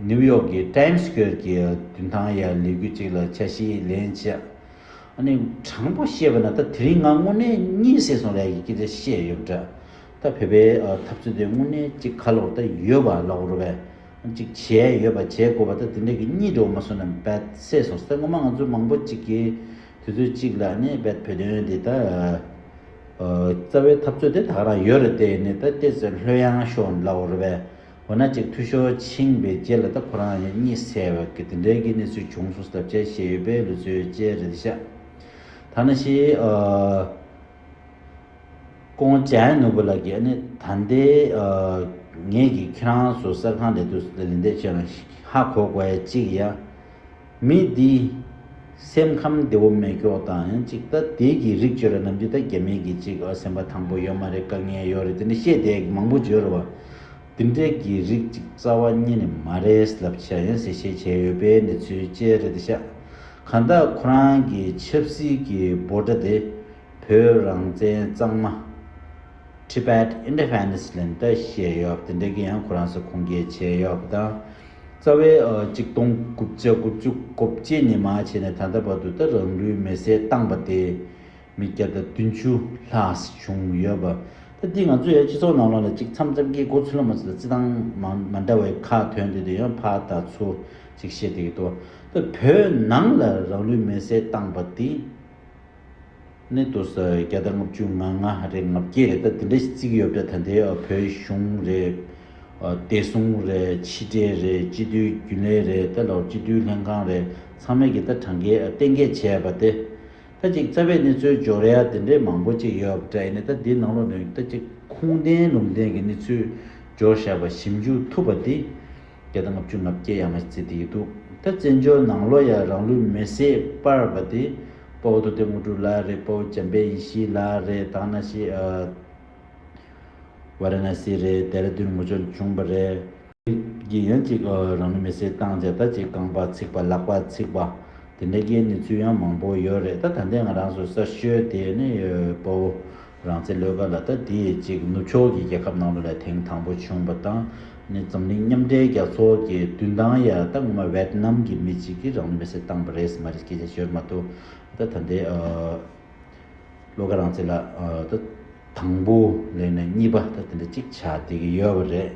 ནིའུ་ཡོག་གི་ཊའིམ་སི་སྐོར་གྱི་མདུན་ཐང་ཡ་ལས་འགུལ་ཅིག་ལ་འཆར་གཞི་ལེན་བྱས། ཨ་ནི་དྲང་པོ་བཤད་པ་ན་ད་དེ་རིང་ང་དངོས་གནས་གཉིད་སད་སོང་ལབ་ཡག་གི་སྐད་ཆ་བཤད་ཡོད་པ་འདྲ། ད་བོད་པའི་འཐབ་རྩོད་དེ་དངོས་གནས་ཅིག་ཁ་ལོག་ད་ཡོད་པ་ལབ་དགོས་རེད་པས། ཅིག་བྱས་ཡོད་པ་བྱས་དགོས་པ་ད་དེ་འདྲ་གི་གཉིད་འགྲོ་མ་སོང་ན་བད་སད་སོང་ཟེར། སྔོན་མ་ང་ཚོ་མང་པོ་ཅིག་གིས་དུས་ཚོད་ཅིག་ལ་ནི་བད་བོད་དོན་འདི་ད་རྩ་བའི་འཐབ་རྩོད་དེ་ད་ག་རང་ཡོད་རེད་དེ། ནི་ད་ལྟས་ཚེ་ལྷོད་ཡངས་ཤོག་ལབ་དགོས་རེད་པས། འོ་ན་ཅིག་འཐུས་ཤོར་ཕྱིན་པའི་རྗེས་ལ་ད་ཁོ་རང་ཡང་གཉིད་སད་པ་གི་དེ་འདྲའི་གི་གནས་ཚུལ་བྱུང་སོང་ཟེར་བྱས་བཤད་ཡོད་པའི་ལུས་རྩོལ་བཅས་རེད་ཤག་ད་ནང་བཞིན་ཨ་ཀོང་ཅན་ནོར་བུ་ལགས་ཀྱིས་ཨ་ནི་ད་ལྟའི་ཨ་ངེད་ཀྱིས་ཁྱེད་རང་ཚོ་གསར་ཁང་ལས་དུས་ལ་ལན་འདེབས་བྱས་ན་ཧ་གོ་དགོས་ཡ་གཅིག་ཡ། མི་འདི་སེམས་ཁམས་བདེ་བོ་མེད་ཀྱོག་དང་ཡང་གཅིག་ད་དེ་གི་རིགས་བཅོས་ར་ནམ་རྒྱུན་ད་རྒྱ་མི་གི་གཅིག་ཨ་སེམས་པ་ཐང་པོ་ཡོད་མ་རེད། དཀའ་ངལ་ཡོད་རེད། དེ་འདྲ་བཤད་བསྡད་མང་པོ་བརྗོད་རེད་བ། དེ་འདྲས་ཀྱི་རིགས་གཅིག་རྩ་བ་ཉིད་ནས་མ་རེད་ལབ་བྱས་ཡང་གསལ་བཤད་བྱས་ཡོད་པའི་གནས་ཚུལ་བཅས་རེད་ཤག་གང་ལྟར་ཁོ་རང་གི་ཆབ་སྲིད་ཀྱི་འབོད་སྒྲ་དེ་བོད་རང་བཙན་གཙང་མ། Tibet Independence ལབ་ནས་ད་བཤད་ཡོད་པ་དེ་འདྲ་གི་ཡང་ཁོ་རང་ཚོ་ཁུངས་སྐྱེལ་བྱས་ཡོད་པ་དང་། རྩ་བའི་ཨ་གཅིག་སྟོང་དགུ་བརྒྱ་དགུ་བཅུ་གོ་གཅིག་ནས་མར་བྱས་ནས་ད་ལྟ་བར་དུ་ད་རང་ལུས་མེར་སྲེག་བཏང་པ་དེ་མི་བརྒྱ་དང་བདུན་ཅུ་ལྷག་བྱུང་ཡོད་པ། ད་འདི་ང་ཚོ་ཡང་སྤྱི་ཚོགས་ནང་ལོགས་ལ་གཅིག་མཚམས་མཚམས་ཀྱི་མགོ་ཚོས་ལ་མ་ཚོས་ལ་རྩི་སྟངས་མ་མ་འདྲ་བའི་ཁ་ཐོན་དེ་དེ་ཡང་ཕར་དང་ཚུར་གཅིག་བཤད་བསྡད་ཀྱི་འདུག་ད་བོད་ནང་ལ་རང་ལུས་མེར་སྲེག་བཏང་པ་དེ། ནི་དུ་ས་བརྒྱ་དང་ལྔ་བཅུ་ང་ལྔ་རེད། ལྔ་བརྒྱད་རེད། ད་དེ་འདྲ་ཞིག་བརྩི་གི་ཡོད་པ་འདྲ། ད་ལྟའི་ཨ་བོད་གཞུང་རེད། ཨ་བདེ་སྲུང་རེད། ཕྱི་འབྲེལ་རེད། སྤྱི་འཐུས་རྒྱུན་ལས་རེད། ད་ལོར་སྤྱི་འཐུས་ལྷན་ཁང་རེད། ཚང་མས་ཀྱི་ད་གྲངས་ཀའི་ཨ་གཏན་འཁེལ་བྱས་པ་དེ། ད་ཅིག་རྩ་བའི་གནས་ཚུལ་འབྱོར་ཡ་དེ་འདྲའི་མང་པོ་ཅིག་ཡོད་པ་འདྲ། ཡིན་ནའི་ད་འདིའི་ནང་ལོགས་ནས་ད་ཅིག་ཁུངས་ལྡན་ལུང་ལྡན་གྱི་གནས་ཚུལ་འབྱོར་བཞག་པ་ཞིབ་འཇུག་ཐུབ་པ་དེ། བརྒྱ་དང་ལྔ་བཅུ་ང་བརྒྱད་ཡར་མར་བརྩིས་ཏེ་ཡོད་འདུག་ད་བཙན་བྱོལ་ནང་ལོགས་ཡ་རང་ལུས་མེར་སྲེག་སྤར་བ་དེ་དཔའ་བོ་རྡོ་རྗེ་དངོས་གྲུབ་ལགས་རེད། དཔའ་བོ་འཇམ་དཔལ་ཡེ་ཤེས་ལགས་རེད། ད་ནང་བཞིན་ཨ་ཝ་ར་ཎ་སི་རེད། ལྡེ་ར་ལྡུན་ངོ་སྤྲོད་བྱུང་བ་རེད། གི་ཡང་ཅིག་ཨ་རང་ལུས་མེར་སྲེག་བཏང་རྗེས་ད་ཅིག་རྐང་པ་ཚིག་པ། ལག་པ་ཚིག་པ། དེ་འདྲ་གི་གནས་ཚུལ་ཡང་མང་པོ་ཡོད་རེད། ད་ད་ལྟའི་ང་རང་ཚོ་གསར་ཤོས་དེ་ནི་དཔའ་བོ་རང་བཙན་བློ་དགའ་ལགས། ད་དེ་ཅིག་ནུབ་ཕྱོགས་ཀྱི་རྒྱལ་ཁབ་ནང་ལོགས་ལ་ཐེངས་དང་པོ་བྱུང་བ་དང་། ནི་འཛམ་གླིང་མཉམ་འབྲེལ་རྒྱལ་ཚོགས་ཀྱི་མདུན་ཐང་ཡ་ད་སྔོན་མ་ཝེད་ནམ་གྱི་མི་གཅིག་གིས་རང་ལུས་མེར་སྲེག་བཏང་བ་རེད་མ་རེད་སྐད་ཆ་ཤོད་མ་ཐུབ། ད་ད་ལྟའི་ཨ་བློ་དགའ་རང་བཙན་ལགས་ཨ་ད་དང་པོ་ལས་ནས་གཉིས་པ་ད་དེ་འདྲ་གཅིག་ཆགས་བསྡད་ཀྱི་ཡོད་པ་རེད།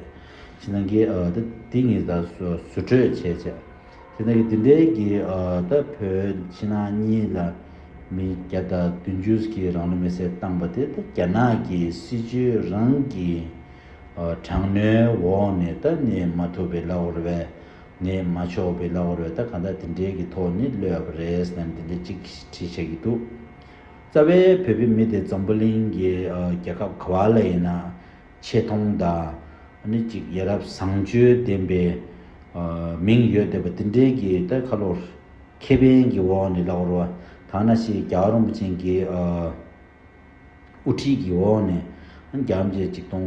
ཕྱི་ནང་གི་ཨ་ད་དེ་ངས་ད་ཟུར་ཟུར་འཕྲོས་བྱས་བྱས། དེ་ནས་དེ་འདྲའི་གི་ཨ་ད་བོད་ཕྱི་ནང་གཉིས་ལ་མི་བརྒྱ་དང་བདུན་ཅུ་གིས་རང་ལུས་མེར་སྲེག་བཏང་པ་དེ་ད་རྒྱ་ནག་གི་སྲིད་བྱུས་རང་གི་ཨ་དྲག་གནོན་འོག་ནས་ད་གནས་མ་ཐུབ་པའི་ལབ་དགོས་རེད་པས། གནས་མ་ཆོག་པའི་ལབ་དགོས་རེད་པས། ད་གང་ལྟར་དེ་འདྲའི་གི་ཐོག་ནས་གློད་པ་རེད་ཟེར་ནས་དེ་འདྲའི་གཅིག་བྲིས་བཞག་གི་འདུག་རྩ་བའི་བོད་པའི་མི་དེ་འཛམ་བུ་གླིང་གི་ཨ་རྒྱལ་ཁབ་ག་བ་ལ་ཡིན་ན་ཆེ་མཐོང་དང་། ཨ་ནི་ཅིག་ཡ་རབས་བཟང་སྤྱོད་ལྡན་པའི་ཨ་མིང་ཡོད་བསྡད་པ་དེ་འདྲའི་གི་ད་ཁ་ལོར་ཁེ་ཕན་གྱི་འོག་ནས་ལབ་དགོས་རེད་པ། ད་ནང་བཞིན་རྒྱལ་བ་རིན་པོ་ཆེ་གི་ཨ་དབུ་ཁྲིད་ཀྱི་འོག་ནས་ཨ་ནི་རྒྱལ་བ་རིན་པོ་ཆེ་ཆིག་སྟོང་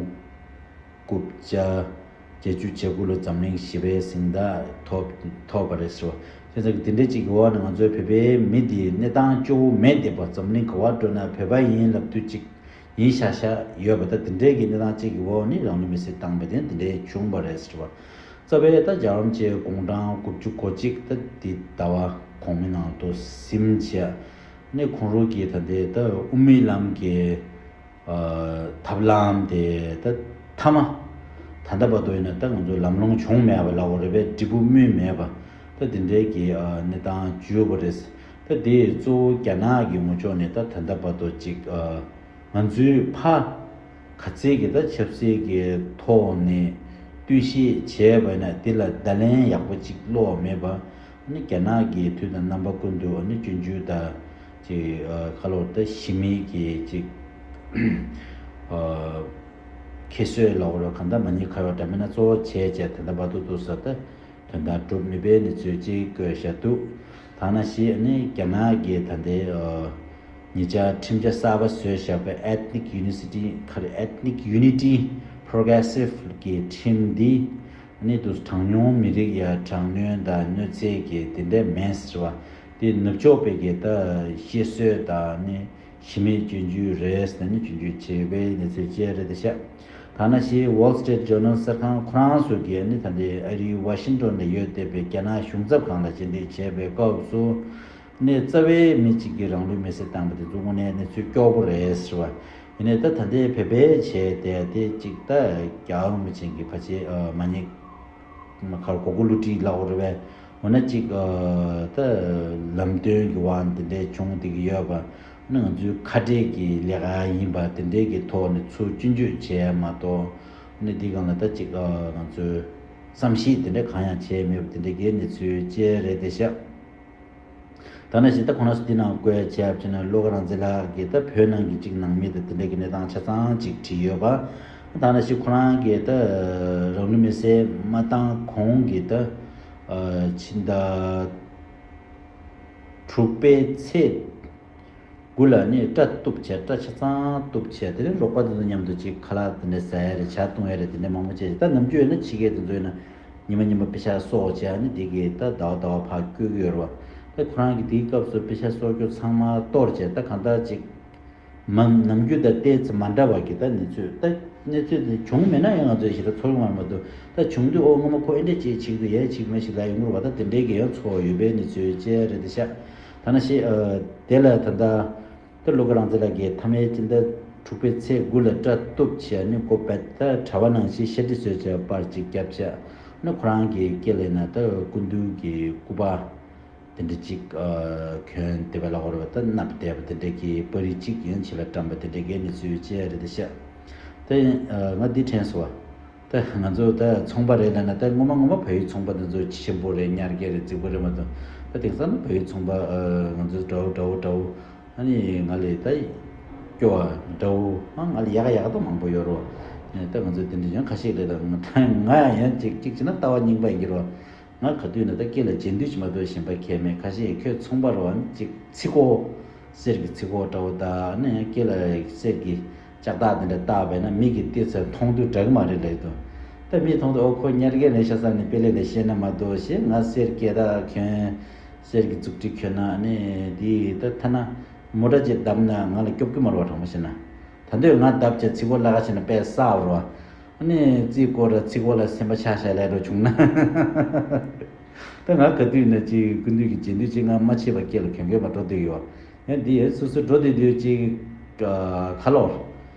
དགུ་བརྒྱ་བརྒྱད་ཅུ་གྱ་དགུ་ལོ་འཛམ་གླིང་ཞི་བའི་གཟེངས་རྟགས་ཐོབ་ཐོབ་པ་རེད་ཟེར་བ། བྱས་ཙང་དེ་འདྲ་ཅིག་གི་འོག་ནས་ང་ཚོའི་བོད་པའི་མི་འདིའི་གནས་སྟངས་སྐྱོ་བོ་མེད་བསྡད་པ། འཛམ་གླིང་ག་བར་འགྲོ་ན་བོད་པ་ཡིན་ལབ་དུས་ཅིག་ཡིན་ཤག་ཤག་ཡོད་པ། ད་དེ་འདྲའི་གི་གནས་སྟངས་ཅིག་གི་འོག་ནས་རང་ལུས་མེར་སྲེག་བཏང་པ་དེ་དེ་འདྲའི་བྱུང་བ་རེད་ཟེར་བ། རྩ་བའི་ད་རྒྱལ་བ་རིན་པོ་ཆེ་དགུང་གྲངས་དགུ་བཅུ་གོ་གཅིག་ད་འདི་ཟླ་བ་གོང་མའི་ནང་དུ་ཟིན་བྱས་ནས་ཁོང་རང་གི་ད་ལྟའི་ད་དབུ་མའི་ལམ་གྱི་ཨ་ཐབས་ལམ་དེ་ད་མཐའ་མ་ད་ལྟ་བར་དུ་ཡིན་ན་ད་ང་ཚོ་ལམ་ལྷོང་བྱུང་མེད་པ་ལབ་དགོས་རེད་པས། འབྲས་བུ་སྨིན་མེད་པ་ད་དེ་འདྲའི་གི་ཨ་གནས་སྟངས་བརྗོད་པ་རེད། ད་དེ་གཙོ་བོ་རྒྱ་ནག་གི་ངོས་ཕྱོགས་ནས་ད་ད་ལྟ་བར་དུ་ཅིག་ཨ་ང་ཚོའི་ཕ་ག་ཚད་ཀྱི་ད་ཆབ་སྲིད་ཀྱི་ཐོག་ནས་བསྟུན་ཤེས་བྱས་པ་ཡིན་ན་དེ་ལ་བརྡ་ལན་ཡག་པོ་ཅིག་སློག་མེད་པ། ཨ་ནི་རྒྱ་ནག་གི་དུས་དང་རྣམ་པ་ཀུན་ཏུ་ཨ་ནི་སྤྱོད་འཇུག་དང་ཅིག་ཨ་ཁ་ལོར་ད་ཞི་མི་གི་ཅིག་ཨ་ཁྱད་གསོད་ལབ་དགོས་རེད། གང་ལྟར་མ་ཉེས་ཁ་གཡོགས་འདྲ་མིན་སྣ་ཚོགས་བྱས་བྱས་ད་ལྟ་བར་དུ་འདུག་ས་ད་དོན་དག་གྲུབ་མེད་པའི་གནས་ཚུལ་ཅིག་བཀོད་བཞག་འདུག་ད་ ད་ནང་བཞིན་ནི་རྒྱ་ནག་གི་ད་ལྟའི་ཨ་ཉེ་ཆར་ཁྲིམས་འཆར་གསར་པ་བཟོས་བཞག་པའི་Ethnic Unity ཁར་Ethnic Unity Progressive གི་ཁྲིམས་འདི་ནི་དུ་གྲངས་ཉུང་མི་རིགས་ཡ་དྲག་གནོན་དང་གནོད་འཚེ་གི་དེ་འདྲའི་མེད་ཟེར་བ་དེ་ནུབ་ཕྱོགས་པའི་གི་ད་བཤད་སྲོལ་དང་ནི་གཞི་མེད་སྐྱོན་བརྗོད་རེད་ཟེར་ནས་སྐྱོན་བརྗོད་བྱས་པའི་གནས་ཚུལ་བཅས་རེད་ཤག་ད་ནང་བཞིན་Wall Street Journal གསར་ཁང་ཁོ་རང་ཚོ་གིས་ནི་ད་ལྟའི་ཨ་རིའི་ཝ་ཤིང་ཏོན་ནས་ཡོད་བསྡད་པའི་རྒྱ་ནག་གཞུང་ཚབ་ཁང་ལ་སྤྱན་འདྲེན་བྱས་པའི་སྐབས་སུ་ནི་རྩ་བའི་མི་གཅིག་གིས་རང་ལུས་མེར་སྲེག་བཏང་པ་དེ་ཚོ་དངོས་གནས་གནས་ཚུལ་སྐྱོ་པོ་རེད་ཟེར་བ། ཡིན་ནའི་ད་ད་ལྟའི་བོད་པའི་བྱས་ཏེ་དེ་གཅིག་ད་རྒྱལ་བ་རིན་པོ་ཆེ་གི་ཕ་ཆེ་མ་ཉེས་མ་ཁར་གོ་གོ་བསླུ་བྲིད་ལབ་དགོས་རེད་པས། འོ་ན་གཅིག་ད་ལམ་སྟོན་གྱི་དབང་དེ་འདྲའི་བྱུང་བསྡད་ཀྱི་ཡོད་པ། ཨ་ནི་ང་ཚོའི་ཁ་བྲལ་གྱི་ལས་ཀ་ཡིན་པ་དེ་འདྲའི་གི་ཐོག་ནས་ཚུར་སྐྱོན་བརྗོད་བྱས་མ་གཏོགས། ཨ་ནི་འདི་སྒང་ལ་ད་གཅིག་ང་ཚོས་བསམ་གཞིག་དེ་འདྲ་གང་ཡང་བྱས་མེད་པ་དེ་འདྲའི་གི་གནས་ཚུལ་བཅས་རེད་དེ་ཤག་ད་ནང་བཞིན་ད་ཁོ་རང་ཚོ་འདི་ནང་བཀོད་བྱས་པ་བྱས་ན་བློ་དགའ་རང་བཙན་ལགས་ཀྱིས་ད་བོད་ནང་གི་གཅིག་ནང་མི་དང་དེ་འདྲ་གི་གནས་སྟངས་ཆ་ཚང་གཅིག་བྲིས་ཡོད་པ། ད་ནང་བཞིན་ཁོ་རང་གིས་ད་རང་ལུས་མེར་སྲེག་མ་བཏང་གོང་གི་ད་ཕྱི་ཟླ་དྲུག་པའི་ཚེས་དགུ་ལ་ནི་སྐྲ་གཏུབ་བྱས། སྐྲ་ཆ་ཚང་གཏུབ་བྱས། དེ་ནས་རོགས་པ་དེ་ཚོ་མཉམ་དུ་ཅིག་ཁ་ལག་དེ་འདྲ་ཟ་ཡ་རེད། ཇ་བཏུང་ཡ་རེད། དེ་འདྲ་མང་པོ་བྱས། ད་ནམ་རྒྱུན་ཡོད་ན་ཕྱི་རྒྱལ་དེ་ཚོ་ཡིན་ན་ཉི་མ་ཉི་མ་པེ་ཤག་གསོག་བྱས། ཨ་ནི་དེ་གི་ད་ཟླ་བ་ཟླ་བ་ཕར་བསྐྱོད་ཀྱི་ཡོད་རེད་བ། ད་ཁོ་རང་གི་དེའི་སྐབས་སུ་པེ་ཤག་གསོག་རྒྱུ་ཚང་མ་གཏོར་བྱས། ད་གང་ལྟར་ཅིག་མ་ནམ་རྒྱུན་དང་ཏོག་ཙམ་མ་འདྲ་བ་གི་ད་གནས་ཚུལ། ད་གནས་ཚུལ་དེ་བྱུང་མེད་ན་ཡང་ང་ཚོས་ཞེ་དྲག་ཚོར་ཡོང་བ་མ་གཏོགས། ད་བྱུང་དུས་ཨོ་སྔོན་མ་ཁོ་ཨེ་འདྲ་ཅིག་བྱེད་ཀྱི་འདུག་ཡ་བྱེད་ཀྱི་མེད་ཞིག་ལབ་ཡོང་གི་རེད་བ། ད་དེ་འདྲའི་གི་ཡང་ཚོར་བ་ཡོད་པའི་གནས་ཚུལ་བཅས་རེད་དེ་ཤག་ད་ནང་བཞིན་དེ་ལ་ད་ལྟ། ད་བློ་དགའ་རང་བཙན་ལགས་ཀྱིས་མཐའ་མའི་སྤྱི་ཟླ་དྲུག་པའི་ཚེས་དགུ་ལ་སྐྲ་གཏུབ་བྱས་ནས་ཀོ་པའི་ད་གྲྭ་པ་ནང་བཞིན་ཤར་ཁྲི་བཟོས་བྱས་པར་ཅིག་བརྒྱབ་བྱས་ནས། ཁོ་རང་གི་སྐེ་ལ་ན་ད་སྐུ་མདུན་གྱི་སྐུ་པར་དེ་འདྲ་ཅིག་གྱོན་བསྡད་པ་ལ་འོར་བ་ད་མནབས་བསྡད་པ་དེ་འདྲ་གི་པར་རིས་ཅིག་ཡང་ཕྱི་ལ་བཀྲམ་པ་དེ་འདྲ་གི་གནས་ཚུལ་བཅས་རེད་དེ་ཤག་ད་ང་འདི་དྲན་སོང་བ། ད་ང་ཚོ་ད་ཚོང་པ་རེད་ལབ་ན་ད་ངོ་མ་ངོ་མ་བལ་ཡུལ་ཚོང་པ་འདི་ཚོ་ཆེན་པོ་རེད། ཉར་རྒྱས་རེད། རྫིག་པོ་རེད་མ་གཏོགས། ད་དེང་སང་ན་བལ་ཡུལ་ཚོང་པ་ཨ་ང་ཚོ་འདྲ་བོ་འདྲ་བོ་འདྲ་བོ། ཨ་ནི་ང་ལས་ད་སྐྱོ་བ་འདྲ་བོ། ཨ་ང་ལས་ཡག་ག་ཡག་ག་ད་མང་པོ་ཡོད་རོ། ད་ང་ཚོ་དེ་འདྲ་ཡང་ཁ་ཤས་རེད། ད་ང་ད་ང་ཡང་ཅིག་ཅིག་བྱས་ན་ལྟ་བ་རྙིང་པ་ཡིན་གྱི་རོ། ང་ག་དུས་ན་ད་སྐེ་ལ་རྗེས་མཐུད་ཅིག་མ་གཏོགས་གཞན་པ་གས་མེད། ཁ་ཤས་ཁྱོད་ཚོང་པ་རོ། ཨ་ནི་ཅིག་ཚིག་གོ་གསེར་གྱི་ཚིག་གོ་འདྲ་བོ་དང་ནི་སྐེ་ལ་གསེར་གྱི་ལྕགས་ཐག་དེ་འདྲ་བཏགས་པས་ན་མི་གིས་བལྟས་ཚེ་མཐོང་དུས་འདྲ་གི་མ་རེད་ལབ་འདུག་ད་མིས་མཐོང་དུས་ཨོ་ཁོ་ཉར་རྒྱས་ནས་ཤ་ཚ་ནས་དཔེ་ལས་ལས་ཤེས་ན་མ་གཏོགས་ཞེས། ང་གསེར་སྐེ་ཐག་གྱོན། གསེར་གྱི་མཛུབ་དྲིལ་གྱོན་ན་ནི་དེ་ད་ཐ་ན་མོ་ཊ་ཅིག་བརྡབས་ན་ང་ལ་སྐྱོབ་ཀྱི་མ་རེད་བ། དྲང་པོ་བཤད་ན། ད་དུང་ང་བརྡབས་བྱས་ཚིག་གོ་ལ་ཁ་བྱས་ན་དཔེ་སྲ་བ་རེད་བ། ཨ་ནི་རྩིས་སྐོར་ར་ཚིག་གོ་ལ་སེམས་པ་ཆག་ཤག་ལས་འགྲོ་བྱུང་ན། ད་ང་ག་དུས་ན་ཅིག་སྐུ་མདུན་གྱི་རྗེས་མཐུད་ཅིག་ང་མ་ཕྱེད་པ་སྐེ་ལ་གྱོན་གྱོན་པ་འགྲོ་སྡོད་ཡོད། ཡང་འདི་ཡང་སོ་སོ་འགྲོ་སྡོད་དུས་ཅིག་ཁ་ལོར་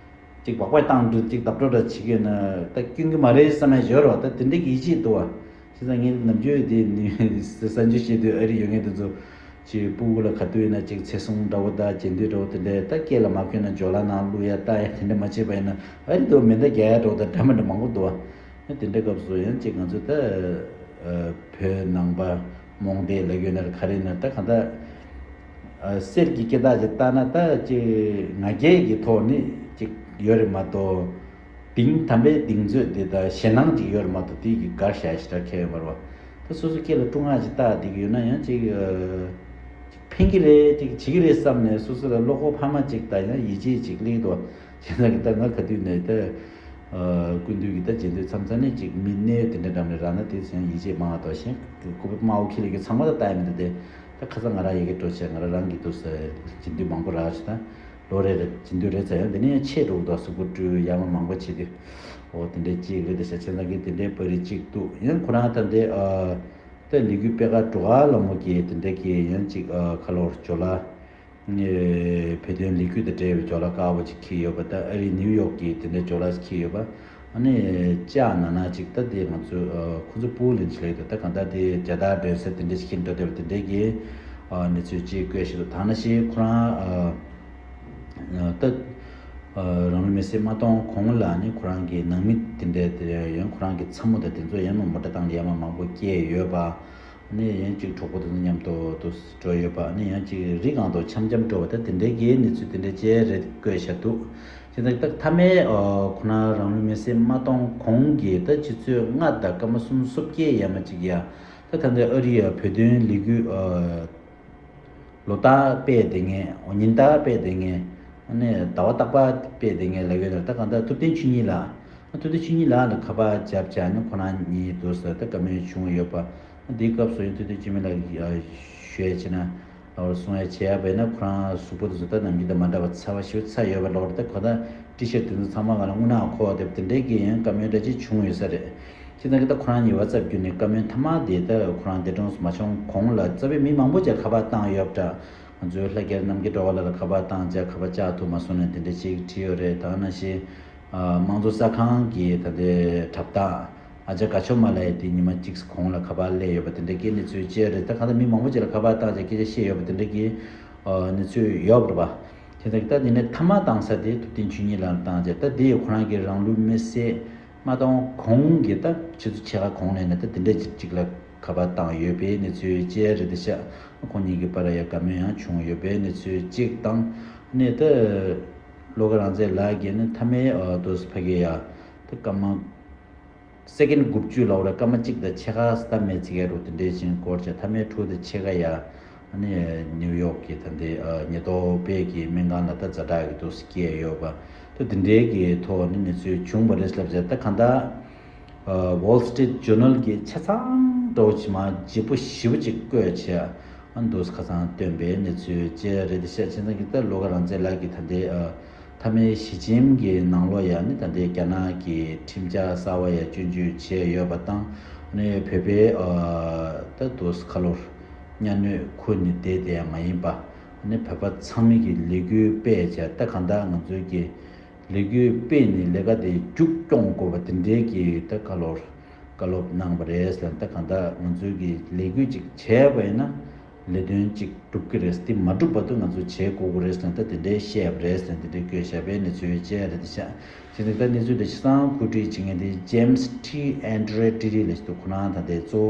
ཅིག་སྦག་སྦག་བཏང་འགྲོ། ཅིག་བརྡབ་འགྲོ་འདྲ་བྱེད་ཀྱི་ན་ད་སྐྱོན་གྱི་མ་རེད་བསམ་ཡ་ཡོད་རེད་བ། ད་དེ་འདྲ་གི་ཡིད་ཆེས་འདུག་བ། བྱས་ཙང་ངས་ནམ་རྒྱུན་དེ་ནི་གསར་འགྱུར་བཤད་དུས་ཨ་རི་ཡོད་མཁན་དེ་ཚོ་ཅིག་སྤུ་གུ་ལ་ག་དུས་ཡིན་ན་ཅིག་ཚེ་སྲུང་འདྲ་བོ་དང་རྗེས་མཐུད་འདྲ་བོ་དེ་འདྲས་ད་སྐེ་ལ་མ་གྱོན་ན་ཇོ་ལ་ནང་བླུག་ཡ་ལྟ་ཡ་དེ་འདྲ་མ་བྱས་པ་ཡིན་ན། ཨ་རི་དུ་མེ་མདའ་རྒྱག་ཡ་འདྲ་བོ་དང་འདྲ་མི་འདྲ་མང་པོ་འདུག་བ། དེ་འདྲ་སྐབས་སུ་ཡང་ཅིག་ང་ཚོ་ད་བོད་ནང་པ་རྨོངས་དད་ལབ་ཡོད་ན་རེད་ག་རེ་ཡིན་ན་ད་གང་ལྟར་གསེར་གྱི་སྐེ་ཐག་ཅིག་བཏགས་ན་ད་ཅིག་ང་རྒྱལ་གྱི་ཐོག་ནས་ཅིག་ཡོད་རེད་མ་གཏོགས། གདིང་དམ་པའི་གདིང་ཚོད་དེ་དང་ཞེད་སྣང་ཅིག་ཡོད་རེད་མ་གཏོགས་དེ་གི་དགར་བཞག་ཞེ་དྲག་ཁེལ་ཡོད་མ་རེད་བ། ད་སོ་སོ་སྐེ་ལ་སྐྲུ་ནག་ཅིག་བཏགས་བསྡད་ཀྱི་ཡོད་ན་ཡང་ཅིག་ཅིག་ཕན་གྱི་རེད། ཅིག་བྱེད་ཀྱི་རེད་བསམ་ནས་སོ་སོ་ལ་བློ་ཁོག་འཕར་མ་ཅིག་དང་ཡང་ཡིད་ཆེས་ཅིག་སླེབས་འདུག་བྱས་ཙང་གི་ད་ང་ག་དུས་ནས་ད་སྐུ་མདུན་གྱི་ད་རྗེས་མཐུད་མཚམས་མཚམས་ནས་ཅིག་མི་གནས་དེ་འདྲ་འགྲམ་ནས་རག་ན་དེ་ཡང་ཡིད་ཆེས་མང་བ་དང་ཞེ། སྐུ་པར་དམར་པོ་འཁྱེར་ལ་གི་ཚང་མ་ད་ལྟ་ཡ་མི་འདུག་དེ་ད་ཁ་སང་ང་རང་ཡ་གི་འགྲོ་བྱས་ང་རང་རང་གི་འདུག་ཟེར་རྗེས་མཐུད་མང་པོ་རག་ཅིག་ད། ལོ་རེ་རེ་རྗེས་མཐུད་རེ་ཚ་ཡང་དེ་ནས་ཡང་ཆེ་འགྲོ་གི་འདུག་གཟུགས་པོ་སྤྲུལ་ཡ་མ་མང་པོ་བྱེད་དུས། འོ་དེ་འདྲའི་གཅིག་རེད་དེ་ཤ་ཆེ་ཚང་གི་དེ་འདྲའི་པར་རིས་གཅིག་འདུག་ཡང་ཁོ་རང་ད་ལྟའི་ཨ་ད་ལས་འགུལ་སྤེལ་ཁ་འགྲོ་ག་ལ་མོ་གི་དེ་འདྲ་གི་ཡང་གཅིག་ཨ་ཁ་ལོར་ཇོ་ལ་བོད་དོན་ལས་འགུལ་དང་འབྲེལ་བའི་ཇོ་ལ་དཀར་པོ་ཅིག་འཁྱེར་ཡོད་པ། ད་ཨ་རི་ནིའུ་ཡོག་གི་དེ་འདྲའི་ཇོ་ལ་ཅིག་འཁྱེར་ཡོད་པ། ཨ་ནི་ལྕགས་ནང་ན་ཅིག་ད་དེ་ང་ཚོ་ཨ་ཁོ་ཚོ་པུ་ལིན་ཅིག་ལས་ད་ད་གང་ལྟར་དེ་རྒྱ་དར་སྒྲོན་ས་དེ་འདྲ་ཞིག་འགྲོ་བསྡད་པ་དེ་འདྲའི་གི་ཨ་གནས་ཚུལ་ཅིག་བཀོད་བཞིན་འདུག་ད་ནང་བཞིན་ཁོ་རང་ཨ་ད་ཨ་རང་ལུས་མེར་སྲེག་མ་གཏོང་གོང་ལ་ནི་ཁོ་རང་གི་ནང་མི་དེ་འདྲ་དེ་ཡང་ཁོ་རང་གི་ཚ་མོ་དང་དེ་ཚོ་ཡང་མོ་ཊ་བཏང་ནས་ཡར་མར་མང་པོ་བསྐྱལ་ཡོད་པ། ནི་ཡང་གཅིག་གྲོགས་པོ་དེ་ཚོ་མཉམ་དུ་དུ་འགྲོ་ཡོད་པ། ནི་ཡང་གཅིག་རི་སྒང་དུ་འཆམ་འཆམ་འགྲོ་བ་ད་དེ་འདྲའི་གི་གནས་ཚུལ་དེ་འདྲ་ཅིག་རེད་བཀོད་བཞག་འདུག་དེ་ནས་ད་མཐའ་མའི་ཨ་ཁོ་ན་རང་ལུས་མེར་སྲེག་མ་གཏོང་གོང་གི་ད་ཆུ་ཚོད་ལྔ་དང་སྐར་མ་སུམ་ཅུ་སོ་བརྒྱད་ཡར་མར་ཅིག་ཡ། ད་ད་ལྟ་ཨ་རི་ཡ་བོད་དོན་ལས་འགུལ་ཨ་ ལོ་རྟག་སྤེལ་བསྡད་མཁན། ཉིན་རྟག་སྤེལ་བསྡད་མཁན། ཨ་ནི་ཟླ་བ་རྟག་པར་སྤེལ་བསྡད་མཁན་ལབ་ཡོད་ན། ད་གང་ལྟར་ཐུབ་བསྟན་ཆོས་ཉིད་ལགས། ཐུབ་བསྟན་ཆོས་ཉིད་ལགས་ལ་ཁ་པར་བརྒྱབ་བྱས་ནས་ཁོ་རང་གཉིས་འདུག་ཟེར་ད་བཀའ་མོལ་བྱུང་ཡོད་པ། འདིའི་སྐབས་སུ་ཡང་ཐུབ་བསྟན་ཆོས་ཉིད་ལགས་ཀྱིས་ཞུ་ཡ་བྱས་ན། ཨོ་གསུང་ཡ་བྱས་པ་ཡིན་ན། ཁོ་རང་གཟུགས་པོ་དེ་ཚོ་ད་ནམ་རྒྱུན་དང་མ་འདྲ་བ་ཚ་བ་ཞེ་པོ་ཚ་ཡོད་པ་ལོག་རེད། ད་ཁོ་ད་ཊི་ཤར་ཊི་དེ་ཚོ་ཚང་མ་ག་ལ་རྔུལ་ནག་འཁོར་བསྡད་པ་དེ་འདྲས་ཀྱི་ཡང་བཀའ་མོལ་འདྲ་ཅིག་བྱུང་ཡོད་ས་རེད། ཁྱེད་ཚང་གི་ད་ཁོ་རང་གཉིས་ཝ་ཙབ་བརྒྱུད་ནས་བཀའ་མོལ་མཐའ་མ་དེ་ད་ཁོ་རང་འདས་གྲོངས་སུ་མ་བྱུང་གོང་ལ་རྩ་བའི་མི་མང་པོ་ཅིག་ཁ་པར་བཏང་ཡོད་པ་འདྲ། ང་ཚོའི་ལྷ་རྒྱལ་རྣམ་རྒྱལ་སྒྲོལ་དཀར་ལགས་ལ་ཁ་པར་བཏང་བྱས་ཁ་པར་བཅག་ཐུབ་མ་སོང་ནས་དེ་འདྲས་ཅིག་བྲིས་ཡོད་རེད། ད་ནང་བཞིན་ཨ་དམངས་གཙོ་གསར་ཁང་གི་ད་ལྟའི་དྲ་བདག་ཨ་ཅག་དགའ་ཕྱོགས་མ་ལགས་ཡིས་དེ་ཉི་མ་གཅིག་གོང་ལ་ཁ་པར་སླེབས་ཡོད་པ་དེ་འདྲ་གི་གནས་ཚུལ་བཅས་རེད། ད་གང་ལྟར་མི་མང་པོ་ཅིག་ལ་ཁ་པར་བཏང་བྱས་སྐད་ཆ་བཤད་ཡོད་པ་དེ་འདྲ་གི་ཨ་གནས་ཚུལ་ཡོད་པ་རེད་པ། དེ་ཚོ་གི་ད་དེ་ནས་མཐའ་མ་བཏང་ས་དེ་ཐུབ་བསྟན་ཆོས་ཉིད་ལགས་ལ་བཏང་བྱས། ད་དེ་ཡི་ཁོ་རང་གི་རང་ལུས་མེར་སྲེག་མ་བཏང་གོང་གི་ད་ཆུ་ཚོད་ཕྱེད་ཀ་གོང་ལ་ནས་ད་དེ་འདྲ་ཅིག་ཅིག་ལ་ཁ་པར་བཏང་ཡོད་པའི་གནས་ཚུལ་བཅས་རེད་དེ་ཤག་ཁོང་གཉིས་ཀྱི་བར་ཡ་བཀའ་མོལ་ཡང་བྱུང་ཡོད་པའི་གནས་ཚུལ་གཅིག་དང་། ནས་ད་བློ་དགའ་རང་བཙན་ལགས་ཀྱིས་ནི་མཐའ་མའི་ཨ་དུས་ཕ་གི་ཡ་ད་སྐར་མ་སེ་ཀེན་དགུ་བཅུ་ལ་འོ་ར་སྐར་མ་གཅིག་དང་ཕྱེད་ཀ་ཙམ་མེད་ཚིག་ཡ་རུ་དེ་འདྲའི་ཅིག་འགོར་བྱས། མཐའ་མའི་དྲུག་དང་ཕྱེད་ཀ་ཡ་ཨ་ནི་ནིའུ་ཡོག་གི་ད་ལྟའི་ཨ་ཉེན་རྟོག་པས་ཀྱི་སྨན་ཁང་ལ་ད་ཛ་དྲག་གི་འདུག་སྐྱེས་ཡོད་པ། ད་དེ་འདྲའི་གི་ཐོག་ནས་གནས་ཚུལ་བྱུང་བ་རེད་ལབ་བྱས། ད་གང་ལྟར་ཨ་Wall Street Journal གི་ཆ་ཚང་འདྲ་བོ་ཅིག་མ་བརྗེ་པོ་ཞེ་པོ་ཅིག་བཀོད་བྱས། ཨ་འདུག་ཁ་སང་བཏོན་པའི་གནས་ཚུལ་བཅས་རེད་དེ་ཤག་ཁྱེད་ཚང་གི་ད་བློ་དགའ་རང་བཙན་ལགས་ཀྱིས་ད་ལྟའི་ཨ་མཐའ་མའི་ཞི་འཇིམ་གྱི་ནང་ལོགས་ཡ་ནི་ད་ལྟའི་རྒྱ་ནག་གི་ཁྲིམས་འཆར་གསར་བ་ཡ་སྐྱོན་བརྗོད་བྱས་ཡོད་པ་དང་། ཨ་ནི་བོད་པའི་ཨ་ད་འདུག་ཁ་ལོར་གཉའ་གནོན་ཁུར་ནས་བསྡད་དེ་ཡང་མ་ཡིན་པ། ཨ་ནི་བོད་པ་ཚང་མས་ཀྱི་ལས་འགུལ་སྤེལ་བྱས། ད་གང་ལྟར་ང་ཚོའི་གི་ལས་འགུལ་སྤེལ་ནས་ལས་ཀ་དེ་མཇུག་སྐྱོང་དགོས་པ་དེ་འདྲའི་གི་ད་བཀའ་སློབ་བཀའ་སློབ་གནང་བ་རེད་ཟེར། ད་གང་ལྟར་ང་ཚོའི་གི་ལས་འགུལ་ཅིག་བྱས་པ་ཡིན་ན་ལས་དོན་ཅིག་འགྲུབ་ཀྱི་རེད། དེ་མ་འགྲུབ་བར་དུ་ང་ཚོ་བྱེད་དགོས་ཀྱི་རེད་ཟེར། ད་དེ་འདྲའི་བཤད་པ་རེད་ཟེར། དེ་འདྲའི་བཀོད་བཞག་པའི་གནས་ཚུལ་བཅས་རེད་དེ་ཤག་དེ་ནས་ད་གནས་ཚུལ་དེ་ཆ་ཚང་གོ་སྒྲིག་བྱེད་མཁན་དེ་James T Andretti་ལགས་ཤིག་འདུག་ཁོ་རང་ད་ལྟའི་གཙོ་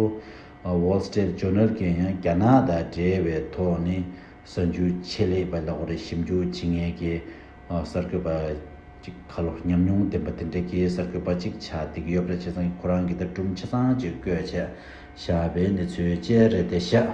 བོ་Wall Street Journal གི་ཡང་རྒྱ་ནག་དང་འབྲེལ་བའི་ཐོག་ནས་གསར་འགྱུར་ཆེད་ལས་པ་ལ་འོ་རེ་ཞིབ་འཇུག་བྱེད་མཁན་གྱི་ཨ་གསར་འགོད་པ་ཅིག་ཁ་ལོ་ཉམས་མྱོང་ལྡན་པ་དེ་འདྲ་གི་གསར་འགོད་པ་ཅིག་ཆགས་བསྡད་ཀྱི་ཡོད་པ་རེད། བྱས་ཙང་ཁོ་རང་གིས་ད་སྒྲུང་ཆ་ཚང་ཅིག་བཀོད་བྱས་བཞག་པའི་གནས་ཚུལ་བཅས་རེད་དེ་ཤག